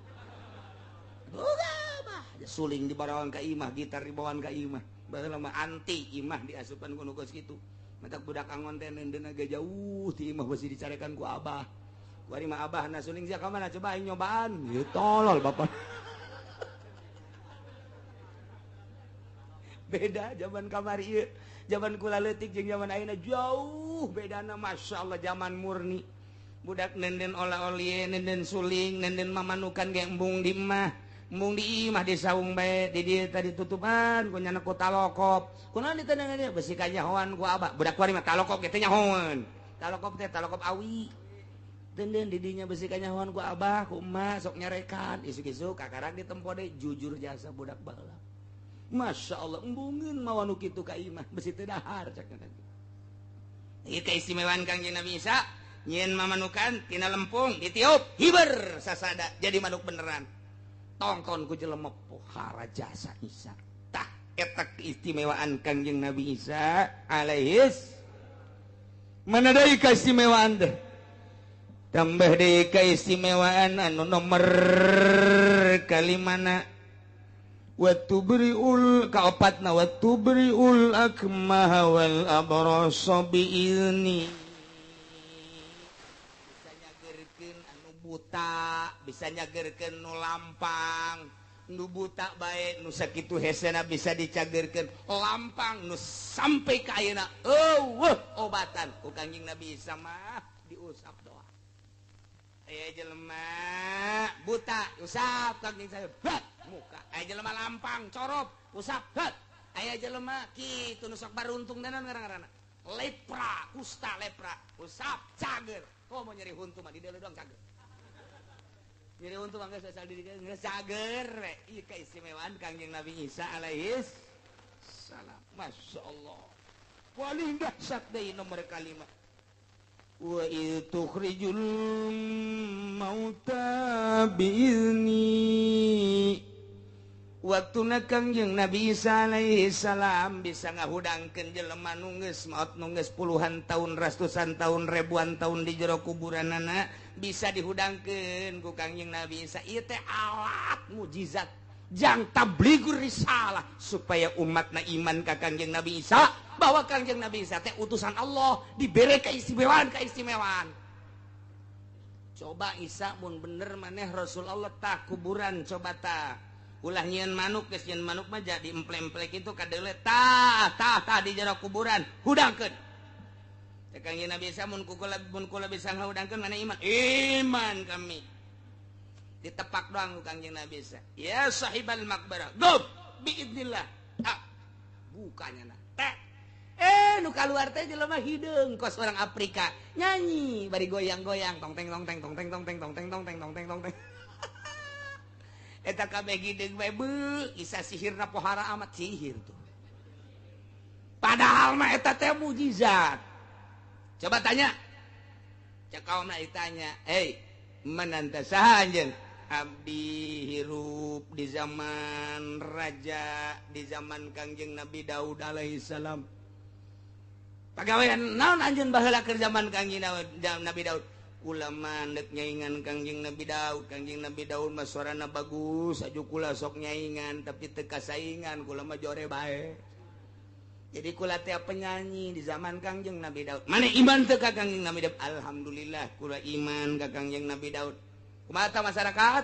eueuh gabah suling dibawaan ka imah gitar dibawaan ka imah baheula mah anti imah diasupan ku nu kos kitu mata budak angon teh neundeunna ge jauh ti imah beusi dicarekan ku abah kuari mah abah na suling sia ka mana coba aing nyobaan ieu tolol bapak. Beda zaman kamari ieu zaman kula leutik jeung zaman ayeuna jauh bedana masyaallah zaman murni budak nenden ola-olie nenden suling nenden mamanukan ge embung di imah di saung bae di dieu tadi tutupan ku nyana ku talokop kunaon ditendengan dieu besi kanyahoan ku abah budak kuari mah talokop ge teh nyahoan talokop teh talokop awi denden di dinya besi kanyahoan ku abah ku emak sok nyarekan isuk-isuk kakarak ditempo deui jujur jasa budak baheula Masya Allah embungeun mawa nu kitu ka imah besi teu dahar cak ieu keistimewaan Kangjeng Nabi Isa nyieun mamanukan tina lempung ditiup hiber sasada jadi manuk beneran tongton ku jelema pohara jasa Isa tah eta keistimewaan Kangjeng Nabi Isa alaihis mana deui keistimewaan teh Tambah deui keistimewaan anu nomor kalimana wa tubriul kaopatna wa tubriul akmaha wal abrasa biizni. Bisa nyagerkeun anu buta, bisa nyagerkeun nu lampang, nu buta bae nu sakitu hesena bisa dicagerkeun, lampang nu sampai ka ayeuna eueuh obatan ku Kangjeng Nabi Isa mah diusap doa. Aya jelema buta usap Kangjeng saya bat muka, aya jelema lampang corop usap bat, aya jelema kitu nu sok baruntung danan ngaran-ngaranna lepra, kusta lepra usap cager. Komo nyeri huntu mah di deuleu doang cager. Nyeri huntu mah geus asal diri geus cager we. Ieu keistimewaan Kangjeng Nabi Isa alaihis salam. Masya Allah. Paling dahsyat deui nomor kalima. Wa idh tukhrijul mauta biizni. Waktuna Kangjeng Nabi Isa alaihi salam bisa ngahudangkeun jelema nu geus maot nu geus puluhan tahun, ratusan tahun, ribuan tahun di jero kuburanana bisa dihudangkeun ku Kangjeng Nabi Isa. Ieu teh alat mujizat jang tablighur risalah supaya umatna iman ka Kangjeng Nabi Isa bahwa Kangjeng Nabi Isa teh utusan Allah, dibere keistimewaan-keistimewaan. Coba Isa mun bener maneh Rasul Allah tah kuburan coba tah. Ulah nyieun manuk, geus nyieun manuk mah jadi emple-emple kitu kadeule tah tah tah di jero kuburan hudangkeun. Teh Kangjeng Nabi Isa mun kula bisa ngahudangkeun maneh iman. Iman kami. Ditepak doang ku Kangjeng Nabi Isa. Ya sahibal maqbarah, gum biidznillah. Ah, bukanya na. Teh. Nu kaluar teh jelema hideung kos orang Afrika. Nyanyi bari goyang-goyang tong teng tong teng tong teng tong teng tong teng tong teng tong teng tong teng. Eta kabeh hideung bae beuh, Isa sihirna pohara amat sihir tuh. Padahal mah eta teh mujizat. Coba tanya. Cek kaumna ditanya, "Hei, mananta saha anjeun?" Abdi hirup di zaman raja, di zaman Kangjeng Nabi Daud alaihi salam. Pagawean naon anjeun baheula keur zaman Kangjeng Nabi Daud? Kula mah deuk nyaingan Kangjeng Nabi Daud. Kangjeng Nabi Daud mah suarana bagus, aju kula sok nyaingan tapi teu kasaingan, kula mah jore bae. Jadi kula teh penyanyi di zaman Kangjeng Nabi Daud. Mana iman teu ka Kangjeng Nabi Daud? Alhamdulillah kula iman ka Kangjeng Nabi Daud. Kumaha tah masyarakat?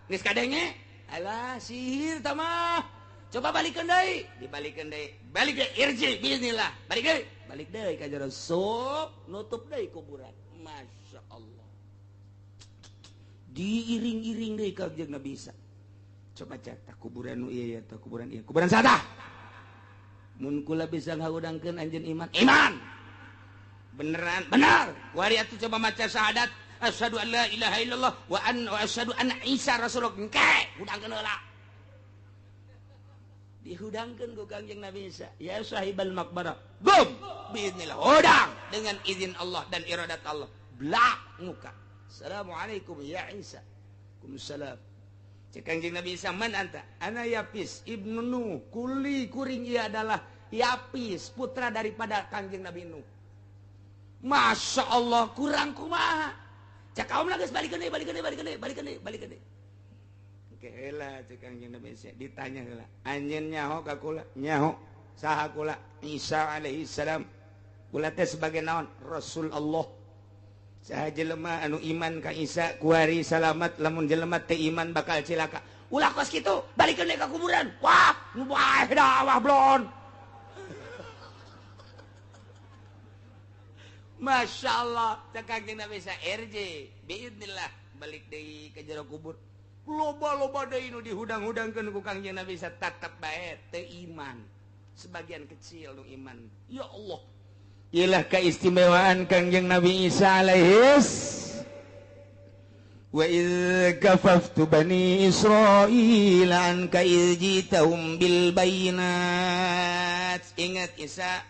Geus kadenge? Alah sihir tah mah. Coba balikeun deui, dibalikeun deui. Balik deui irji biiznillah. Balik deui. Balik deui ka jero sup, nutup deui kuburan. Masya Allah. Diiring-iring deui ka Kangjeng Nabi Isa. Coba cek tah kuburan nu ieu ya, tah kuburan ieu. Kuburan saha? Mun kula bisa ngahudangkeun anjeun iman. Iman. Beneran, benar. Kuari atuh coba maca syahadat. Asyhadu an la ilaha illallah wa an wa asyhadu anna Isa rasulullah. Engke, hudangkeun heula. Dihudangkeun ku Kangjeng Nabi Isa. Ya sahibal maqbarah. Gum biiznillah. Hudang dengan izin Allah dan iradat Allah. Blak muka. Assalamualaikum ya Isa. Waalaikumsalam. Cek Kangjeng Nabi Isa, man anta? Ana Yapis ibnu Nuh. Kuli kuring ia adalah Yapis, putra daripada Kangjeng Nabi Nuh. Masya Allah, kurang kumaha. Cek kaum geus balikeun deui, balikeun deui, balikeun deui, balikeun deui, balikeun deui. Oke heula cek Kangjeng Nabi Isa, ditanya heula. Anjeun nyaho ka kula? Nyaho. Saha kula? Isa alaihi salam. Kula teh sebagai naon? Rasul Allah. Saha jelema anu iman ka Isa kuari salamat, lamun jelema teu iman bakal cilaka. Ulah kos kitu, balikeun deui ka kuburan. Wah, nu bae dah wah blon. Masya Allah, cek Kangjeng Nabi Isa RJ biidznillah balik deui ka jero kubur. Loba-loba deui nu dihudang-hudangkeun ku Kangjeng Nabi Isa tetep bae teu iman. Sebagian kecil nu iman. Ya Allah. Ialah keistimewaan Kangjeng Nabi Isa alaihis. Wa idz kafaftu bani Israil anka idz jitahum bil bayinat. Ingat Isa,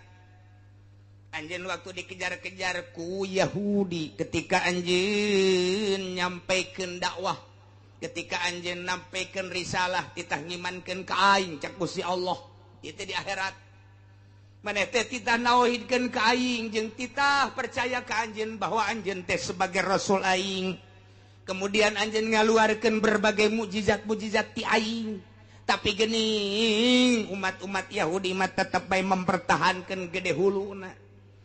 anjeun waktu dikejar-kejar ku Yahudi ketika anjeun nyampaikan dakwah, ketika anjeun nyampaikan risalah, titah ngimankeun ka aing cak Gusti Allah, itu di akhirat. Maneh teh titah nauhidkeun ka aing jeung titah percaya ka anjeun bahwa anjeun teh sebagai rasul aing. Kemudian anjeun ngaluarkeun berbagai mukjizat-mukjizat ti aing. Tapi geuning umat-umat Yahudi mah tetep bae mempertahankan gede huluna.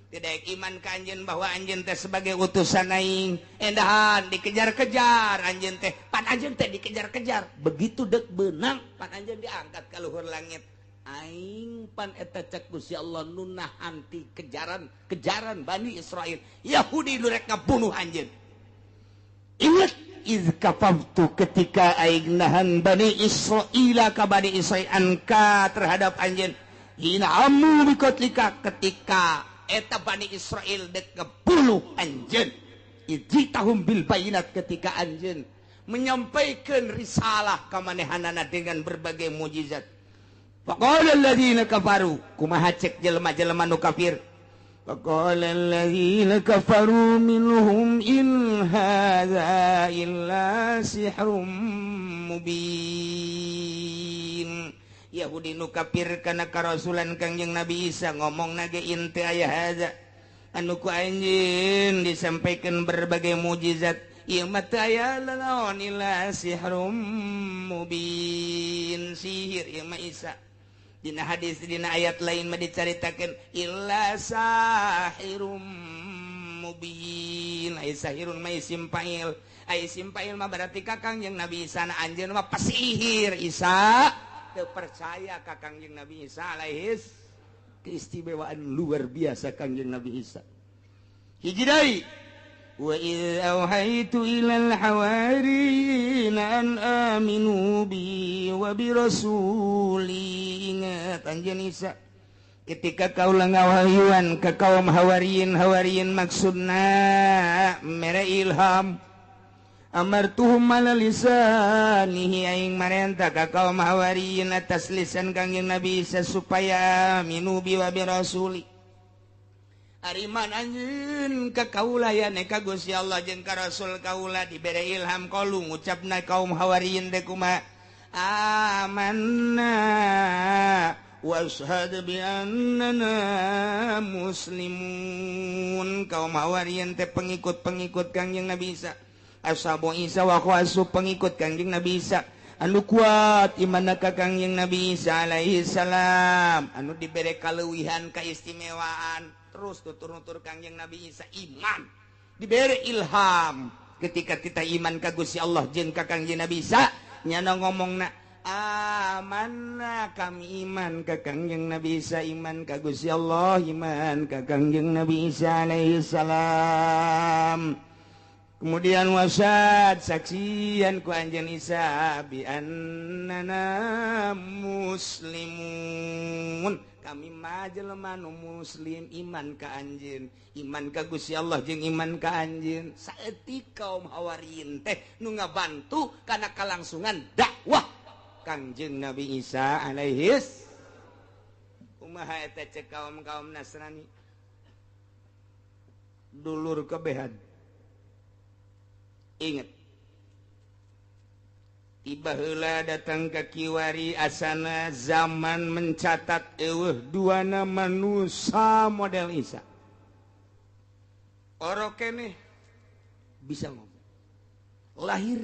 Tidak iman ka anjeun bahwa anjeun teh sebagai utusan aing. Endahan dikejar-kejar anjeun teh, pan anjeun teh dikejar-kejar. Begitu dek beunang pan anjeun diangkat ka luhur langit. Aing pan eta cek Gusti Allah nu nahan ti kejaran-kejaran Bani Israel. Yahudi nu rek ngabunuh anjeun. Ingat iz kafaftu ketika aing nahan Bani Israila ka Bani Israil anka terhadap anjeun. Hina amu bikotlika ketika eta Bani Israel dek ngebunuh anjeun. Ijitahum bil bayinat ketika anjeun menyampaikan risalah ka manehanana dengan berbagai mukjizat. Faqala alladziina kafaru kumaha cek jelema-jelema nu kafir. Faqala alladziina kafaru minhum in hadza illa sihrum mubin. Yahudi nu kafir kana karasulan Kangjeng Nabi Isa ngomongna ge in teu aya hadza anu ku anjeun disampaikan berbagai mukjizat ieu mah teu aya lalaon illa sihrum mubin, sihir ieu mah Isa. Dina hadis dina ayat lain mah dicaritakeun illa sahirum mubin. Ai sahirun mah isim fa'il, ai isim fa'il mah berarti ka Kangjeng Nabi Isa na anjeun mah pasihir. Isa teu percaya ka Kangjeng Nabi Isa alaihis keistimewaan luar biasa Kangjeng Nabi Isa. Hiji deui, wa idz auhaitu ilal hawariyina an aminu bi wa bi rasuli. Ingat anjeun Isa ketika kaula ngawahyuan ka kaum hawariyin, hawariyin maksudna mere ilham. Amartuhum ala lisanihi aing marenta ka kaum hawariyin atas lisan Kangjeng Nabi Isa supaya aminu bi wa bi rasuli. Ariman anjeun ka kaula ya ka Gusti Allah jeung ka Rasul kaula dibere ilham kalu ngucapna kaum hawariyin teh kumaha amanna washhad bi annana muslimun. Kaum hawariyin teh pengikut-pengikut Kangjeng Nabi Isa, ashabu Isa wa khawasu pengikut Kangjeng Nabi Isa anu kuat imanna ka Kangjeng Nabi Isa alaihi salam, anu dibere kaleuwihan kaistimewaan terus tutur-nutur Kangjeng Nabi Isa iman dibere ilham ketika kita iman ka Gusti Allah jeung ka Kangjeng Nabi Isa nyana ngomongna amanna kami iman ka Kangjeng Nabi Isa, iman ka Gusti Allah, iman ka Kangjeng Nabi Isa alaihi salam. Kemudian wasad saksian ku anjeun Isa bi annana muslimun. Kami mah jelema nu muslim iman ka anjeun, iman ka Gusti Allah jeung iman ka anjeun. Saeutik kaum hawariyin teh nu ngabantu kana kalangsungan dakwah Kangjeng Nabi Isa alaihis. Kumaha eta cek kaum-kaum Nasrani? Dulur kebehan. Ingat, tiba heula datang ke kiwari asana zaman mencatat eueuh duana manusia model Isa. Oro keneh bisa ngomong. Lahir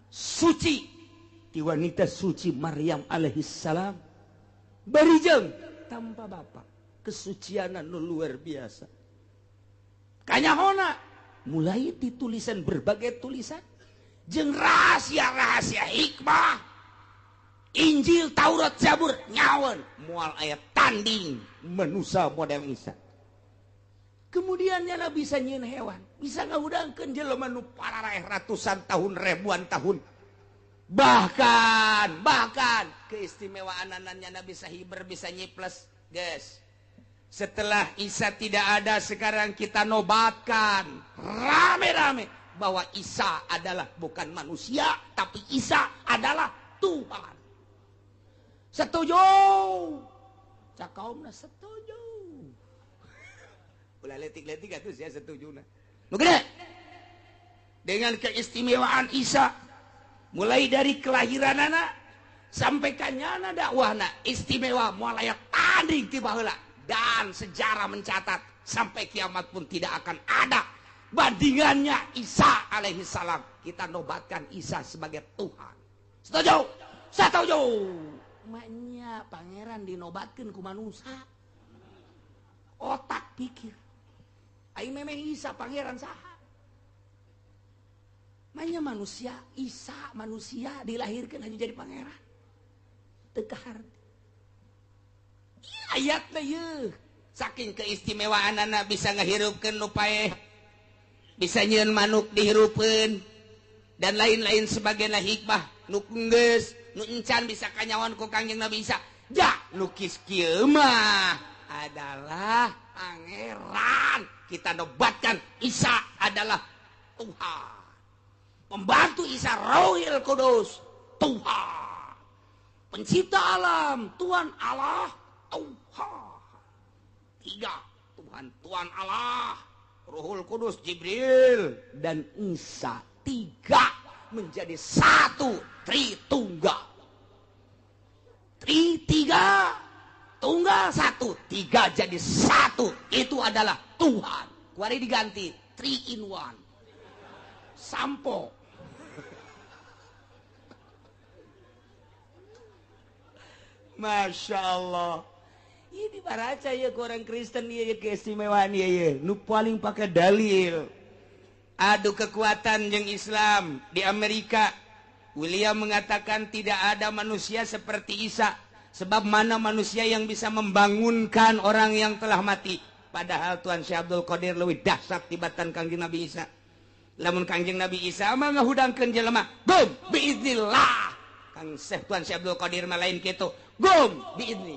suci ti wanita suci Maryam alaihi salam. Barijeng tanpa bapak. Kesucianan nu luar biasa. Kanyahona mulai ditulisan berbagai tulisan jeung rahasia-rahasia hikmah Injil, Taurat, Zabur nyawan moal aya tanding manusia model Isa. Kemudian nyana bisa nyieun hewan, bisa ngahudangkeun jelema nu pararaeh ratusan tahun, ribuan tahun. Bahkan keistimewaan nyana bisa hiber, bisa nyiples, guys. Setelah Isa tidak ada, sekarang kita nobatkan rame-rame bahwa Isa adalah bukan manusia, tapi Isa adalah Tuhan. Setuju? Cak kaumna setuju. Ulah letik-letik atuh sia setujuna. Nu gede. Dengan keistimewaan Isa mulai dari kelahiranana sampai kanyana dakwahna istimewa moal aya tanding ti baheula. Dan sejarah mencatat sampai kiamat pun tidak akan ada bandingannya Isa alaihi salam. Kita nobatkan Isa sebagai Tuhan. Setuju? Setuju. Maknya pangeran dinobatkan ku manusia. Otak pikir. Ai memang Isa pangeran saha? Maknya manusia, Isa manusia dilahirkan hanya jadi pangeran. Teu kaharti. Ayatna yeuh. Saking keistimewaan anak bisa ngahirupkeun nu paeh, bisa nyieun manuk dihirupeun dan lain-lain sebagainya hikmah nu geus nu encan bisa kanyawan ku Kangjeng Nabi Isa. Ja lukis kieu mah adalah pangeran. Kita nobatkan Isa adalah Tuhan. Pembantu Isa Rohil Kudus Tuhan. Pencipta alam Tuhan Allah Tuhan. Tiga Tuhan, Tuhan Allah, Ruhul Kudus, Jibril dan Isa. Tiga menjadi satu, Tritunggal. Tri tiga, tunggal satu, tiga jadi satu. Itu adalah Tuhan. Kuari diganti 3 in 1. Sampo. Masya Allah. Ini baraca ya ke orang Kristen ya keistimewaan ya nu paling pakai dalil. Adu kekuatan jeung Islam di Amerika. William mengatakan tidak ada manusia seperti Isa. Sebab mana manusia yang bisa membangunkan orang yang telah mati. Padahal Tuhan Syekh Abdul Qadir leuwih dahsyat tibatan Kangjeng Nabi Isa. Lamun Kangjeng Nabi Isa mah ngahudangkeun jelema, gum biiznillah. Kang Syekh Tuhan Syekh Abdul Qadir mah lain kitu, gum biizni.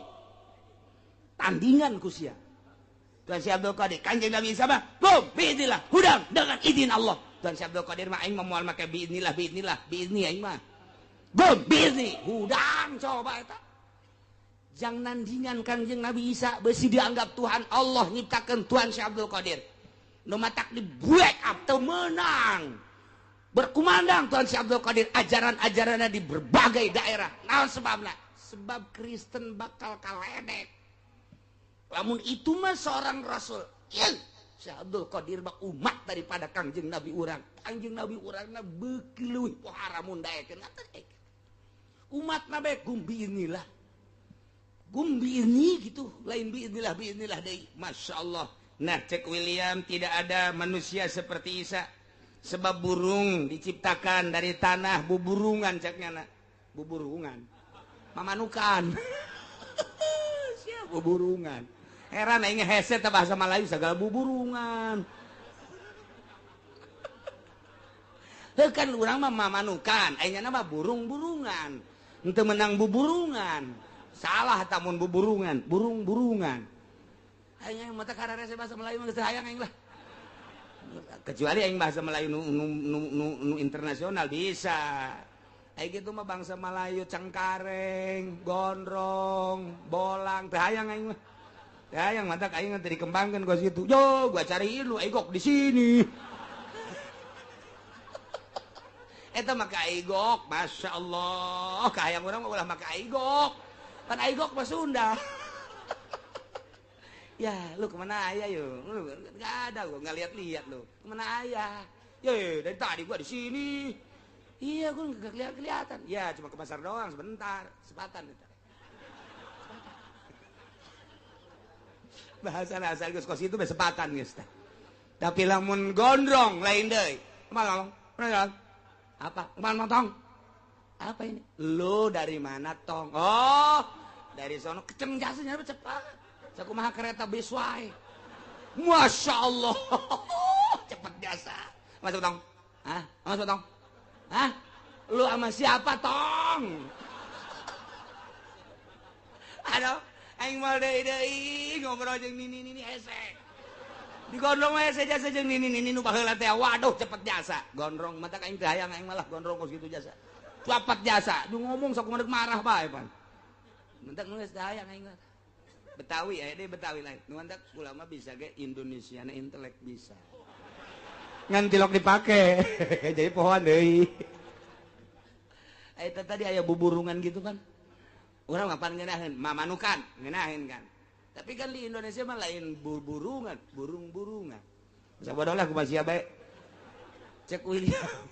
Tandingan ku sia. Tuhan Syekh Abdul Qadir, Kangjeng Nabi Isa mah gum biiznillah, hudang dengan izin Allah. Tuhan Syekh Abdul Qadir mah aing mah moal make biiznillah, biiznillah, biizni aing mah. Gum biizni, hudang coba eta. Jang nandingan Kangjeng Nabi Isa besi dianggap Tuhan Allah nyiptakeun Tuhan Syekh Abdul Qadir. Nu matak di break up teu meunang. Berkumandang Tuhan Syekh Abdul Qadir ajaran-ajaranna di berbagai daerah. Naon sebabna? Sebab Kristen bakal kaledek. Lamun itu mah seorang rasul. Ieu Syekh Abdul Qadir mah umat daripada Kangjeng Nabi urang. Kangjeng Nabi urangna beuki leuwih pohara mun daekeun. Umat nabe gum biiznillah. Gum biizni gitu, lain biiznillah biiznillah deui. Masya Allah. Nah cek William tidak ada manusia seperti Isa. Sebab burung diciptakan dari tanah, buburungan ceknya nak. Buburungan. Mamanukan. Siap buburungan. Heran aing hese teh bahasa Melayu segala buburungan. Heuh kan urang mah mamanukan, aing mah burung-burungan. Henteu menang buburungan. Salah tamun buburungan, burung-burungan. Aing mata kararese bahasa Melayu mah geus hayang aing lah. Kecuali aing bahasa Melayu nu internasional bisa. Aing kitu mah bangsa Melayu cengkareng, gondrong, bolang, teu hayang aing mah. Teu hayang matak aing teh dikembangkeun ku situ. Yo, gua cariin lu aing kok di sini. Eta mah ka aigok, masyaallah. Kahayang urang mah ulah make aigok. Pan aigok mah Sunda. Ya, lu kemana ayah yo? Lu nggak ada gua nggak lihat-lihat lu. Kemana ayah? Ye, dari tadi gua di sini. Iya, gua nggak kelihatan. Ya, cuma ke pasar doang sebentar, sepatan. Bahasa asal geus kos itu besepatan geus teh. Tapi lamun gondrong lain deui. Kumaha ngomong? Apa? Kumaha tong? Apa ini? Lu dari mana tong? Oh, dari sono keceng jasanya cepat. Sakumaha kereta bis wae. Masya Allah. Cepet jasa. Masuk tong. Hah? Masuk tong. Hah? Lu sama siapa tong? Aduh, aing moal deui-deui ngobrol jeung nini-nini hese. Digondrong mah hese jasa jeung nini-nini nu baheula teh. Waduh, cepet jasa. Gondrong mata aing teh hayang aing malah gondrong kos kitu jasa. Cepet jasa. Nu ngomong sok kumaha marah bae pan. Mentak geus teh hayang aing mah. Betawi aya deui Betawi lain. Nu mantak ulama bisa ge Indonesiana intelek bisa. Ngan tilok dipake. Jadi pohoan deui. Eta tadi aya buburungan gitu kan. Urang mah pan ngeunaheun, mamanukan ngeunaheun kan. Tapi kan di Indonesia mah lain burungan, burung-burungan. Bisa bodoh lah kumaha sia bae. Cek William.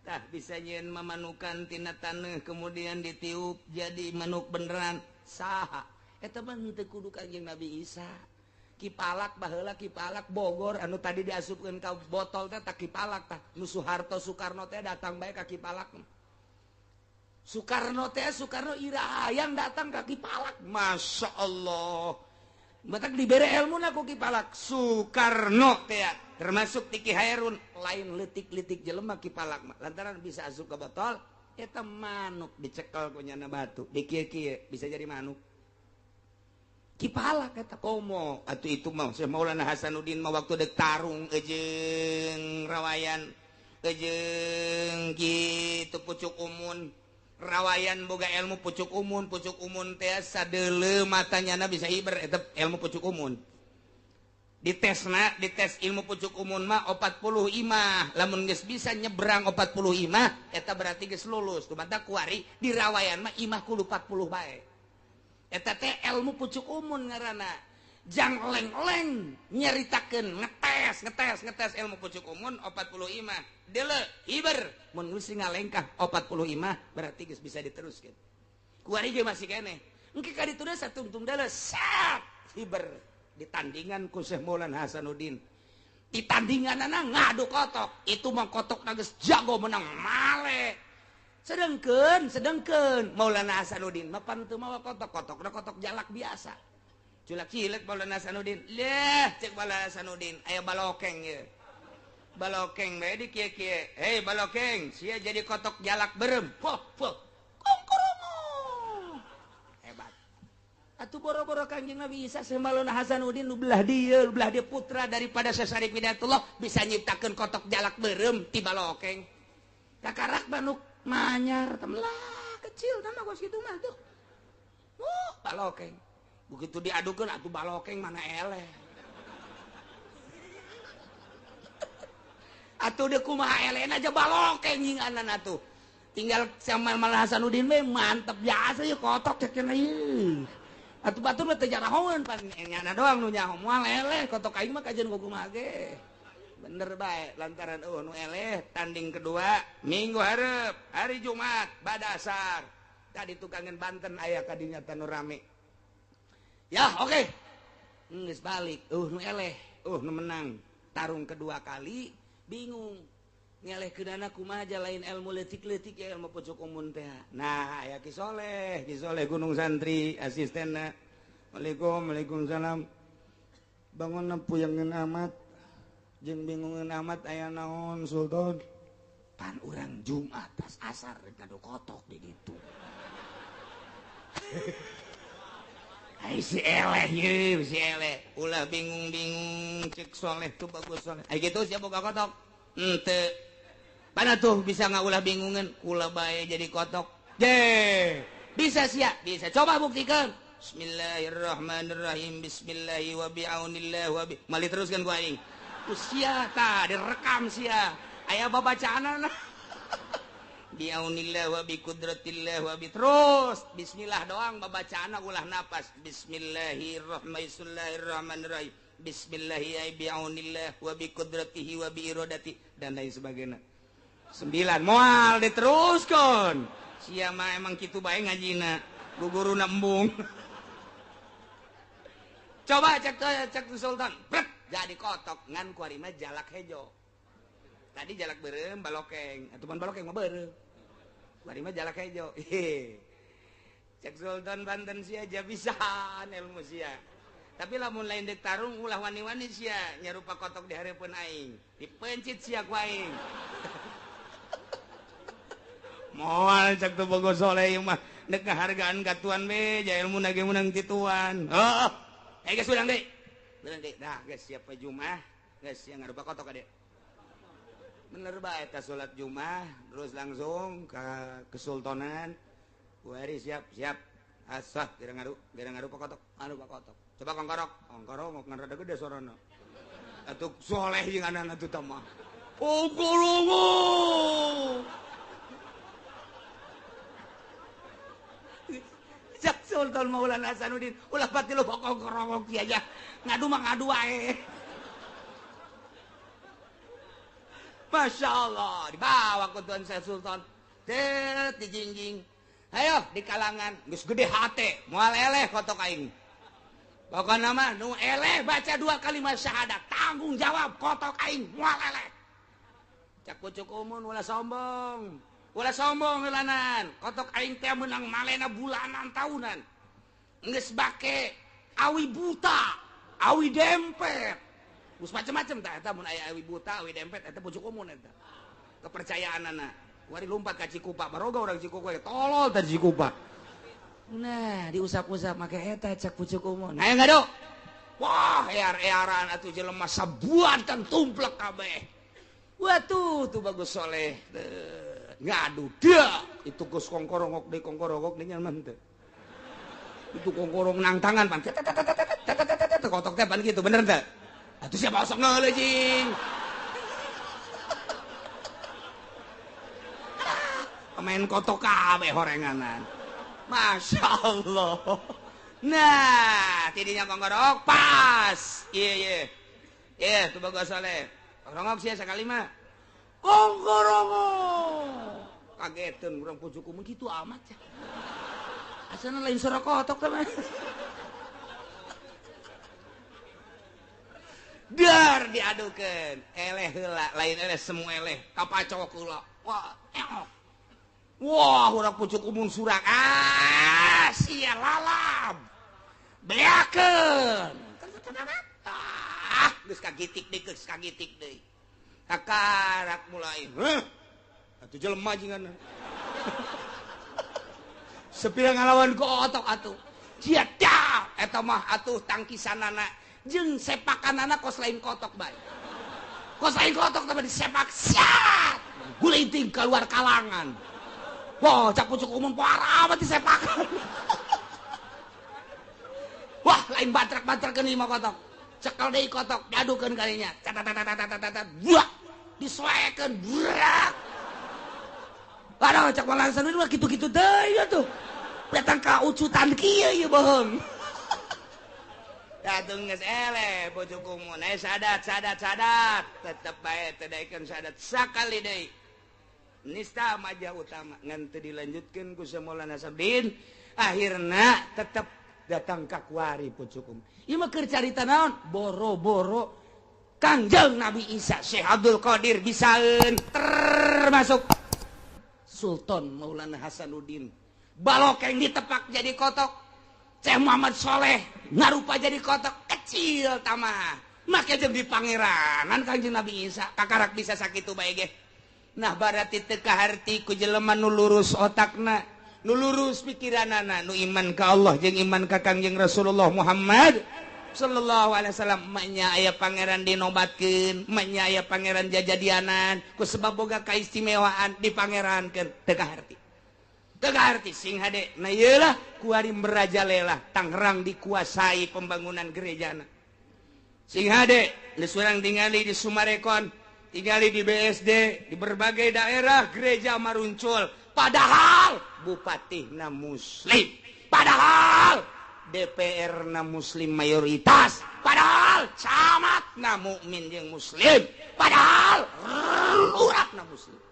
Tah bisa nyieun mamanukan tina taneuh kemudian ditiup jadi manuk beneran. Saha? Eta mah henteu kudu Kangjeng Nabi Isa. Ki Palak baheula Ki Palak Bogor anu tadi diasupkeun ka botol teh tah Ki Palak tah. Nu Soeharto Soekarno teh datang bae ka Ki Palak. Soekarno teh Soekarno ira hayang datang ka Ki Palak. Masya Allah. Batak dibere ilmu ku Ki Palak. Soekarno teh termasuk Tiki Hairun lain leutik-leutik jelema Ki Palak mah. Lantaran bisa asup ke botol eta manuk dicekel ku nyana batu. Dikieu-kieu bisa jadi manuk. Ki Palak eta komo atuh itu mah Syekh Maulana Hasanuddin mah waktu dek tarung jeung rawayan jeung kitu pucuk umun. Rawayan boga ilmu pucuk umun teh sadeuleu matanyana bisa hiber eta ilmu pucuk umun. Ditesna, dites ilmu pucuk umun mah 40 imah. Lamun geus bisa nyebrang 40 imah eta berarti geus lulus. Kumaha kuari di rawayan mah imah kudu 40 bae. Eta teh ilmu pucuk umun ngaranna. Jang oleng-oleng nyaritakeun ngetes ilmu pucuk umun 40 imah. Deuleu hiber mun geus ngalengkah 40 imah berarti geus bisa diteruskeun. Kuari ge masih keneh. Engke ka ditu deui satungtung deuleu sat hiber ditandingan ku Syekh Maulana Hasanuddin. Ditandinganana ngadu kotok, itu mah kotok geus jago menang male. Sedengkeun Maulana Hasanuddin mah pan teu mawa kotok, kotokna kotok jalak biasa. Culak cilek Maulana Hasanuddin. Leh cek Maulana Hasanuddin aya balokeng ieu. Balokeng bae di kieu-kieu. Hei balokeng, sia jadi kotok jalak berem. Poh poh. Kongkorongo. Hebat. Atuh boro-boro Kangjeng Nabi Isa Syekh Maulana Hasanuddin nu belah dieu putra daripada Syekh Syarif Hidayatullah bisa nyiptakeun kotok jalak berem ti balokeng. Kakarak manuk manyar temlah kecil nama gua kitu mah tuh. Balokeng. Begitu diadukeun atuh balokeng mana eleh. Atuh deuk kumaha elehna aja balokeng nyinganan atuh. Tinggal sama Maulana Hasanuddin we mantep biasa ieu kotok cek cenah ieu. Atuh batur mah teu jarahoeun pan nyana doang nu nyaho moal eleh kotok aing mah kajeun kumaha ge. Bener bae lantaran eueuh nu eleh tanding kedua minggu hareup hari Jumat badasar. Tadi tukangan Banten aya ka dinya tanu rame. Ya oke. Geus balik eueuh nu eleh eueuh nu menang. Tarung kedua kali bingung ngeleh keunana kumaha aja lain ilmu leutik-leutik ya ilmu pucuk umun teh. Nah aya Ki Soleh Gunung Santri asistenna. Waalaikum waalaikumsalam. Bangunna puyangeun amat jeung bingungeun amat aya naon Sultan. Pan urang Jumat tas asar rek ngadu kotok di ditu. Ai si eleh ieu si eleh ulah bingung-bingung cek Soleh tuh bagus Soleh. Ai kitu sia boga kotok. Henteu. Mana tuh bisa ngaulah bingungan kula bae jadi kotok. Je. Bisa sia, bisa. Coba buktikan. Bismillahirrahmanirrahim. Bismillahi wa bi'aunillah wa bi. Mali teruskan ku aing. Usia tah direkam sia. Aya babacaanana. Bi'aunillah wa bi qudratillah wa bi terus. Bismillah doang babacaanna ulah napas. Bismillahirrahmanirrahim. Bismillahi bi'aunillah wa bi qudratihi wa bi iradati dan lain sebagainya. 9 moal diteruskan. Sia mah emang kitu bae ngajina. Guguruna embung. Coba cek Sultan. Brek, jadi kotok ngan kuari mah jalak hejo. Tadi jalak beureum balokeng, atuh pan balokeng mah beureum. Kuari mah jalak hejo. Cek Sultan Banten sia aja bisaan ilmu sia. Tapi lamun lain dek tarung ulah wani-wani sia nyarupa kotok di hareupeun aing. Dipencit sia ku aing. Moal cek teu bogo soleh ieu mah nek ngahargaan ka tuan we ja ilmu ge meunang ti tuan. Heuh. Eh geus urang deui. Urang deui. Dah geus siap we Jumat, geus sia ngarupa kotok ka dieu. Bener bae eta salat Jumat terus langsung ka kesultanan. Kuari siap siap. Asah geura ngarupa kotok, ngarupa kotok. Coba kongkorok, kongkorok ngan rada gede sorana. Atuh soleh jeung anak atuh tah mah. Ongkolongo. Cak Sultan Maulana Hasanuddin ulah pati lo bokong kerongok aja ngadu mah ngadu wae. Masya Allah dibawa ke Tuan Syekh Sultan tet dijingjing ayo di kalangan geus gede hate moal eleh kotok aing pokona mah nu eleh baca 2 kalimat syahadat tanggung jawab kotok aing moal eleh. Cak pucuk umun ulah sombong heulanan kotok aing teh meunang malena bulanan tahunan geus bake awi buta awi dempet geus macem-macem tah eta mun aya awi buta awi dempet eta pucuk umun eta kepercayaanana. Wari lompat ka Cikupa baroga urang Cikupa tolol teh Cikupa. Nah diusap-usap make eta cak pucuk umun aya ngadu wah ear-earan atuh jelema sabuatan tumplek kabeh. Watuh tuh bagus soleh ngadu dia itu geus kongkorongok deui kongkorongok deui nyaman teh itu kongkorong nang tangan pan kotok teh pan gitu bener teh atuh siapa osok ngeuleuh jing main kotok kabeh horenganan. Masya Allah. Nah tidinya kongkorong pas iya iya iya tuh bagus soleh kongkorong sia sakali mah kongkorong kageteun urang pucuk umum kitu amat ya asana lain suara kotok teh mah. Dar diadukeun eleh heula lain eleh semua eleh kapacok heula wah eok wah urang pucuk umum surak ah sia lalab beakeun ah geus kagitik deui geus kagitik deui kakarak mulai heuh atuh jelema jingan sepira ngalawan kotok atuh sia dah eta mah atuh tangkisanana jeung sepakanana kos lain kotok bae kos lain kotok teh disepak siat gulinting keluar kalangan. Wah cak pucuk umum parah amat disepakan. Wah lain batrak-batrakeun ieu mah kotok cekel deui kotok diadukeun kalinya tat buah disoekeun burak. Aduh cak Maulana Hasanuddin mah kitu-kitu deui atuh datang ka ucutan kieu ieu bohong. Datung geus eleh pucuk umum sadat sadat sadat tetep bae teu daekeun sadat sakali deui nista majah utama ngan teu dilanjutkeun ku Maulana Hasanuddin akhirna tetep datang ka kuari pucuk umum ieu mah keur carita naon boro-boro Kangjeng Nabi Isa Syekh Abdul Qadir bisaeun termasuk Sultan Maulana Hasanuddin balokeng ditepak jadi kotok Syekh Muhammad Soleh ngarupa jadi kotok kecil tamah make jeung di pangeranan Kangjeng Nabi Isa kakarak bisa sakitu bae ge. Nah berarti teu kaharti ku jelema nu lurus otakna nu lurus pikiranana nu iman ka Allah jeung iman ka Kangjeng Rasulullah Muhammad sallallahu alaihi wasallam nya aya pangeran dinobatkeun nya aya pangeran jajadianan ku sebab boga kaistimewaan dipangerankeun teu kaharti teu kaharti sing hade. Nah ieu lah kuari merajalela Tangerang dikuasai pembangunan gerejana sing hade geus urang tingali di Sumarekon tingali di BSD di berbagai daerah gereja maruncul padahal bupatihna muslim padahal DPR na muslim mayoritas padahal camat na mukmin jeung muslim padahal lurah na muslim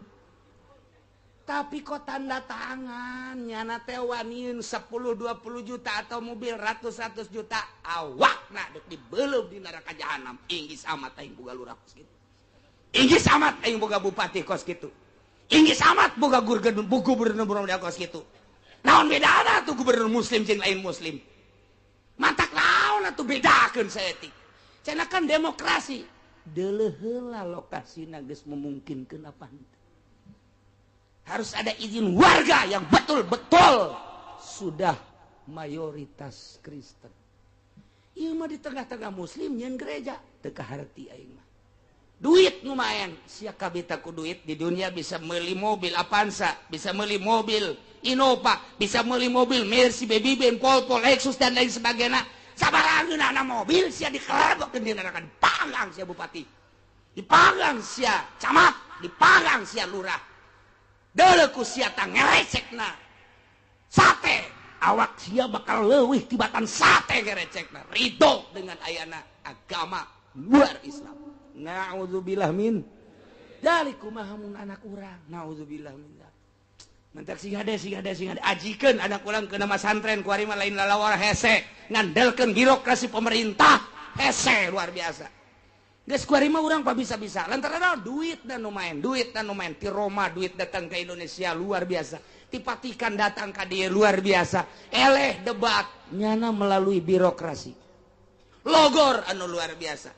tapi kok tanda tangan nyana teh waniun 10-20 juta atau mobil ratus-ratus juta awakna deuk dibeleup di neraka jahanam inggis amat aing boga lurah kos kitu inggis amat aing boga bupati kos kitu inggis amat boga gubernur kos kitu naon bedana tuh gubernur muslim jeung lain muslim matak naon atuh bedakeun saeutik cenah kan demokrasi deuleuh heula lokasina geus memungkinkeun apa henteu harus ada izin warga yang betul-betul sudah mayoritas Kristen. Ieu mah di tengah-tengah muslim nyeun gereja teu kaharti aing mah. Duit lumayan, sia kabita ku duit di dunia bisa meuli mobil Avanza, bisa meuli mobil Innova, bisa meuli mobil Mercy, Baby Benz, Volvo, Lexus dan lain sebagainya. Sabarangeunana mobil sia dikelebokeun dina neraka, dipanggang sia bupati. Dipanggang sia camat, dipanggang sia lurah. Deuleu ku sia tah ngeresekna sate Awak sia bakal leuwih tibatan sate gerecekna ridho dengan ayana agama luar Islam. Na'udzubillah min dzalik. Kumaha mun anak urang? Na'udzubillah min dzalik. Mentak sing hade sing hade sing hade ajikeun anak urang ke nama santren kuari mah lain lalawar hese ngandelkeun birokrasi pemerintah hese luar biasa. Geus kuari mah urang pa bisa-bisa lantaran duit dan nu main, duit dan nu main ti Roma duit datang ke Indonesia luar biasa. Ti Vatikan datang ka dieu luar biasa. Eleh debat nyana melalui birokrasi. Logor anu luar biasa.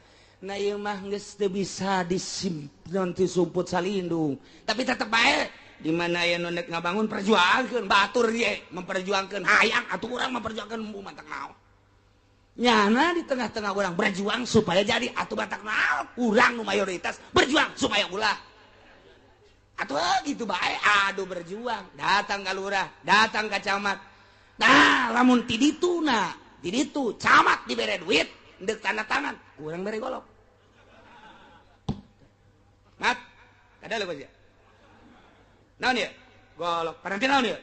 Nah ieu mah geus teu bisa disimpen ti sumput salindung. Tapi tetep bae di mana aya nu nek ngabangun perjuangkeun batur ye memperjuangkeun hayang atuh urang memperjuangkeun mantak naon. Nyana di tengah-tengah urang berjuang supaya jadi atuh batak naon urang nu mayoritas berjuang supaya ulah. Atuh gitu bae aduh berjuang datang ka lurah, datang ka camat. Nah, lamun ti ditu na, ti ditu camat dibere duit ndek tanda tangan, kurang bere golok. Mat, kada leuh sia. Naon ieu? Golok. Paranti naon ieu?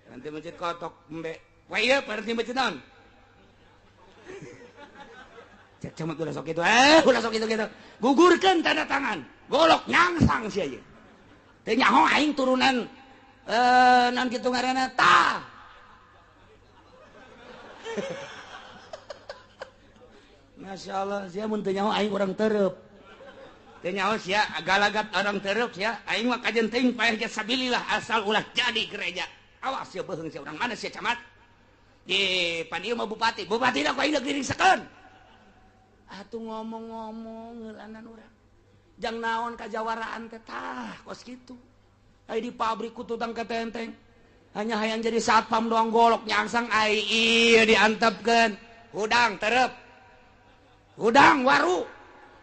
Paranti masjid kotok embe. Wah ieu paranti masjid naon? Cek camat ulah sok kitu. Ulah sok kitu kitu. Gugurkeun tanda tangan. Golok nyangsang sia ieu. Teu nyaho aing turunan naon kitu ngaranna tah. Masya Allah, sia mun teu nyaho aing urang tereup. Teu nyaho sia galagat orang tereup sia, aing mah kajen teuing paeh ge sabilillah asal ulah jadi gereja. Awas sia beuheung sia urang mana sia camat. Ye, pan ieu mah bupati. Bupati da ku aing diringsekeun. Atuh ngomong-ngomong ngeulanan urang. Jang naon kajawaraan teh tah kos kitu. Ai di pabrik ku tutang ketenteng. Hanya hayang jadi satpam doang golok nyangsang ai ieu diantepkeun. Hudang tereup. Hudang waru.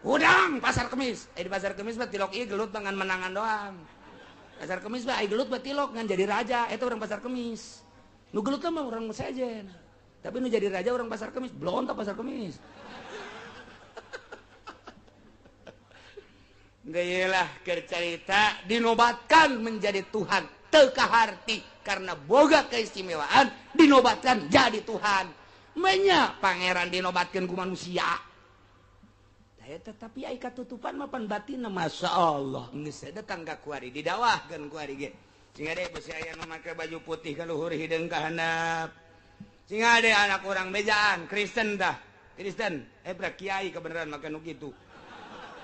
Hudang pasar kemis. Di pasar kemis mah tilok ieu gelut dengan menangan doang. Pasar kemis mah ai gelut mah tilok ngan jadi raja eta urang pasar kemis. Nu gelut mah urang sejen. Tapi nu jadi raja urang pasar kemis, blontok pasar kemis. Geulah keur carita dinobatkan menjadi Tuhan teu kaharti karena boga keistimewaan dinobatkan jadi Tuhan. Menya pangeran dinobatkan ku manusia. Tetapi ai katutupan mah pan batinna Masya Allah geus datang ka kuari didawahkeun kuari ge sing ade besi aya nu make baju putih ka luhur hideung ka handap sing ade anak urang bejaan Kristen tah Kristen bra kiai kebenaran make nu kitu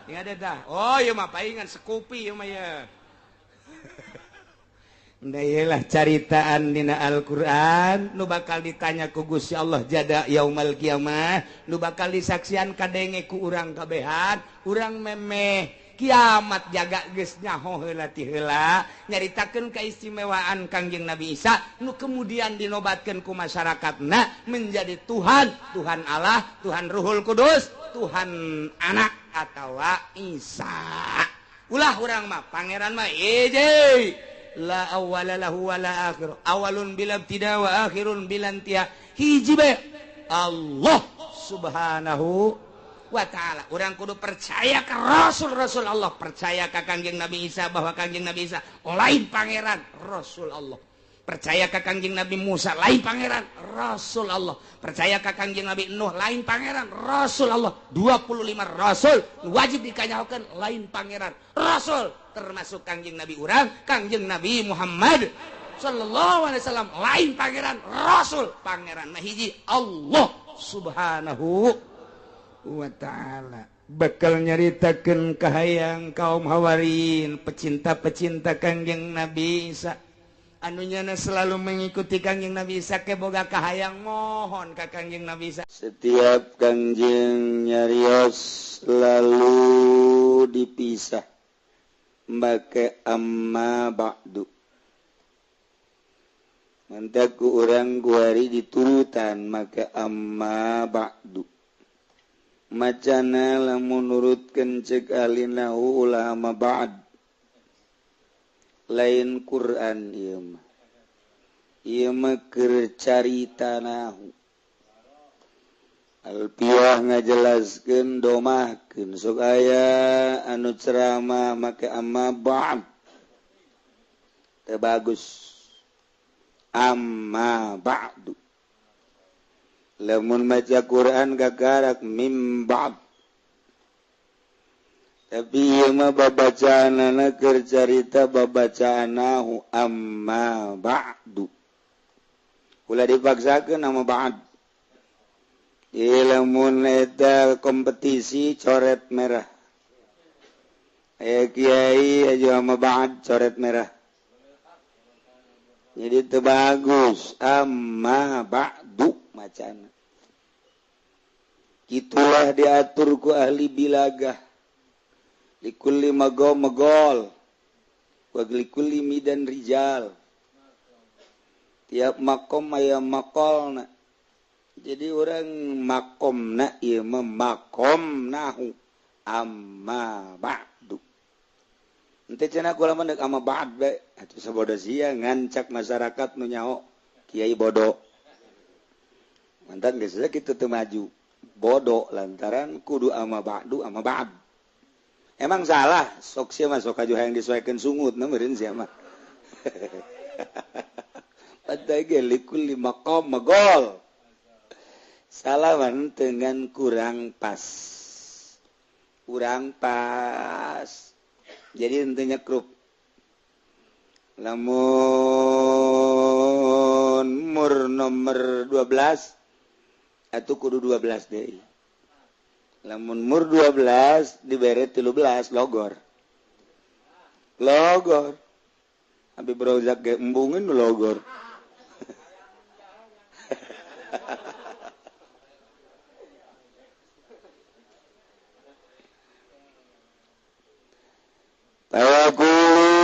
sing ade tah oh ieu mah paingan sekupi ieu mah ye. Ndayelah caritaan dina Al-Qur'an nu bakal ditanya ku Gusti Allah jada yaumal kiamah nu bakal disaksian kadenge ku urang kabehan urang memeh kiamat jaga geus nyaho heula ti heula nyaritakeun keistimewaan Kangjeng Nabi Isa nu kemudian dinobatkeun ku masyarakatna menjadi Tuhan, Tuhan Allah, Tuhan Ruhul Kudus, Tuhan Anak atawa Isa. Ulah urang mah pangeran mah hiji. La awwala lahu wala akhir. Awalun bila ibtida wa akhirun bila intiha. Hiji bae Allah Subhanahu wa ta'ala. Urang kudu percaya ke Rasul-Rasul Allah, percaya ka Kangjeng Nabi Isa bahwa Kangjeng Nabi Isa lain pangeran, Rasul Allah. Percaya ka Kangjeng Nabi Musa lain pangeran, Rasul Allah. Percaya ka Kangjeng Nabi Nuh lain pangeran, Rasul Allah. 25 rasul wajib dikanyahokeun lain pangeran, Rasul. Termasuk Kangjeng Nabi urang, Kangjeng Nabi Muhammad sallallahu alaihi wasallam lain pangeran, Rasul. Pangeran mah hiji Allah Subhanahu wa ta'ala. Bakal nyaritakeun kahayang kaum Hawarin, pecinta-pecinta Kangjeng Nabi Isa. Anu nyana selalu mengikuti Kangjeng Nabi Isa ke boga kahayang mohon ka Kangjeng Nabi Isa. Setiap Kangjeng nyarios lalu dipisah make amma ba'du. Mantak ku urang kuari diturutan make amma ba'du. Macana lamun nurutkeun ceuk alinahu ulah amma ba'd. Lain Quran ieu mah. Ieu mah keur carita nahu. Alpiah ngajelaskeun domahkeun sok aya anu ceramah make amma ba'd. Teu bagus. Amma ba'du. Lamun maca Quran gagarak mim ba'd. Tapi ieu mah babacaanana keur carita babacaanahu amma ba'du. Ulah dipaksakeun nama ba'd. Lamun eta kompetisi coret merah. Aya kiai aja sama ba'd coret merah. Jadi teu bagus amma ba'du macana. Kitulah diatur ku ahli bilagah. Likulli magom magol wa likulli midan rijal. Tiap makom aya makolna. Jadi orang makomna ieu mah makom nahu amma ba'du. Henteu cenah kula mah deuk amma ba'd bae. Atuh sabodo sia ngancak masyarakat nu nyaho kiai bodoh. Mantan geus kitu teu maju. Bodoh lantaran kudu amma ba'du amma ba'd. Emang salah, sok sia mah sok aju hayang disoekeun sungut na meureun sia mah. Padahal ge likulli maqam magol. Salaman dengan kurang pas. Kurang pas. Jadi henteu nyekrup. Lamun mur nomor 12 atuh kudu 12 deui. Lamun mur 12 dibere 13 logor. Logor. Habib Rozak ge embungeun logor. Tawakulu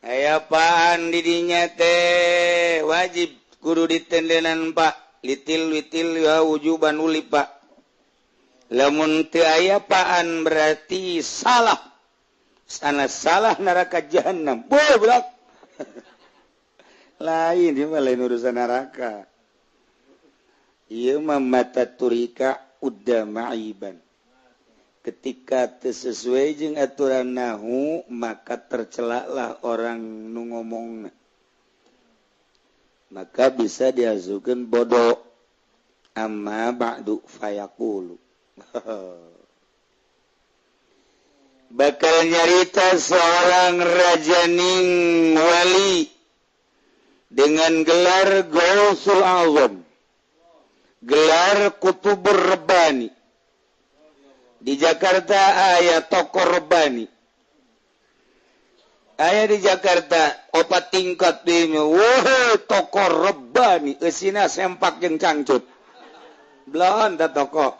aya paan didinya teh wajib kudu ditendenan Pak. Litil witil ya wujuban ulipa. Lamun teu aya paan berarti salah. Sana salah neraka jahanam. Boy budak. Lain ieu mah lain urusan neraka. Ieu mah mata turika udda ma'iban. Ketika teu sesuai jeung aturan nahu maka tercelaklah orang nu ngomongna. Maka bisa diazukeun bodoh amma ba'du fayaqulu. Bakal nyarita seorang rajaning wali dengan gelar Gausul Azam, gelar Kutubur Rabbani. Di Jakarta aya tokoh Rabbani. Aya di Jakarta opat tingkat dinya. Wah, toko Rabbani eusina sempak jeung cangcut. Belon ta toko.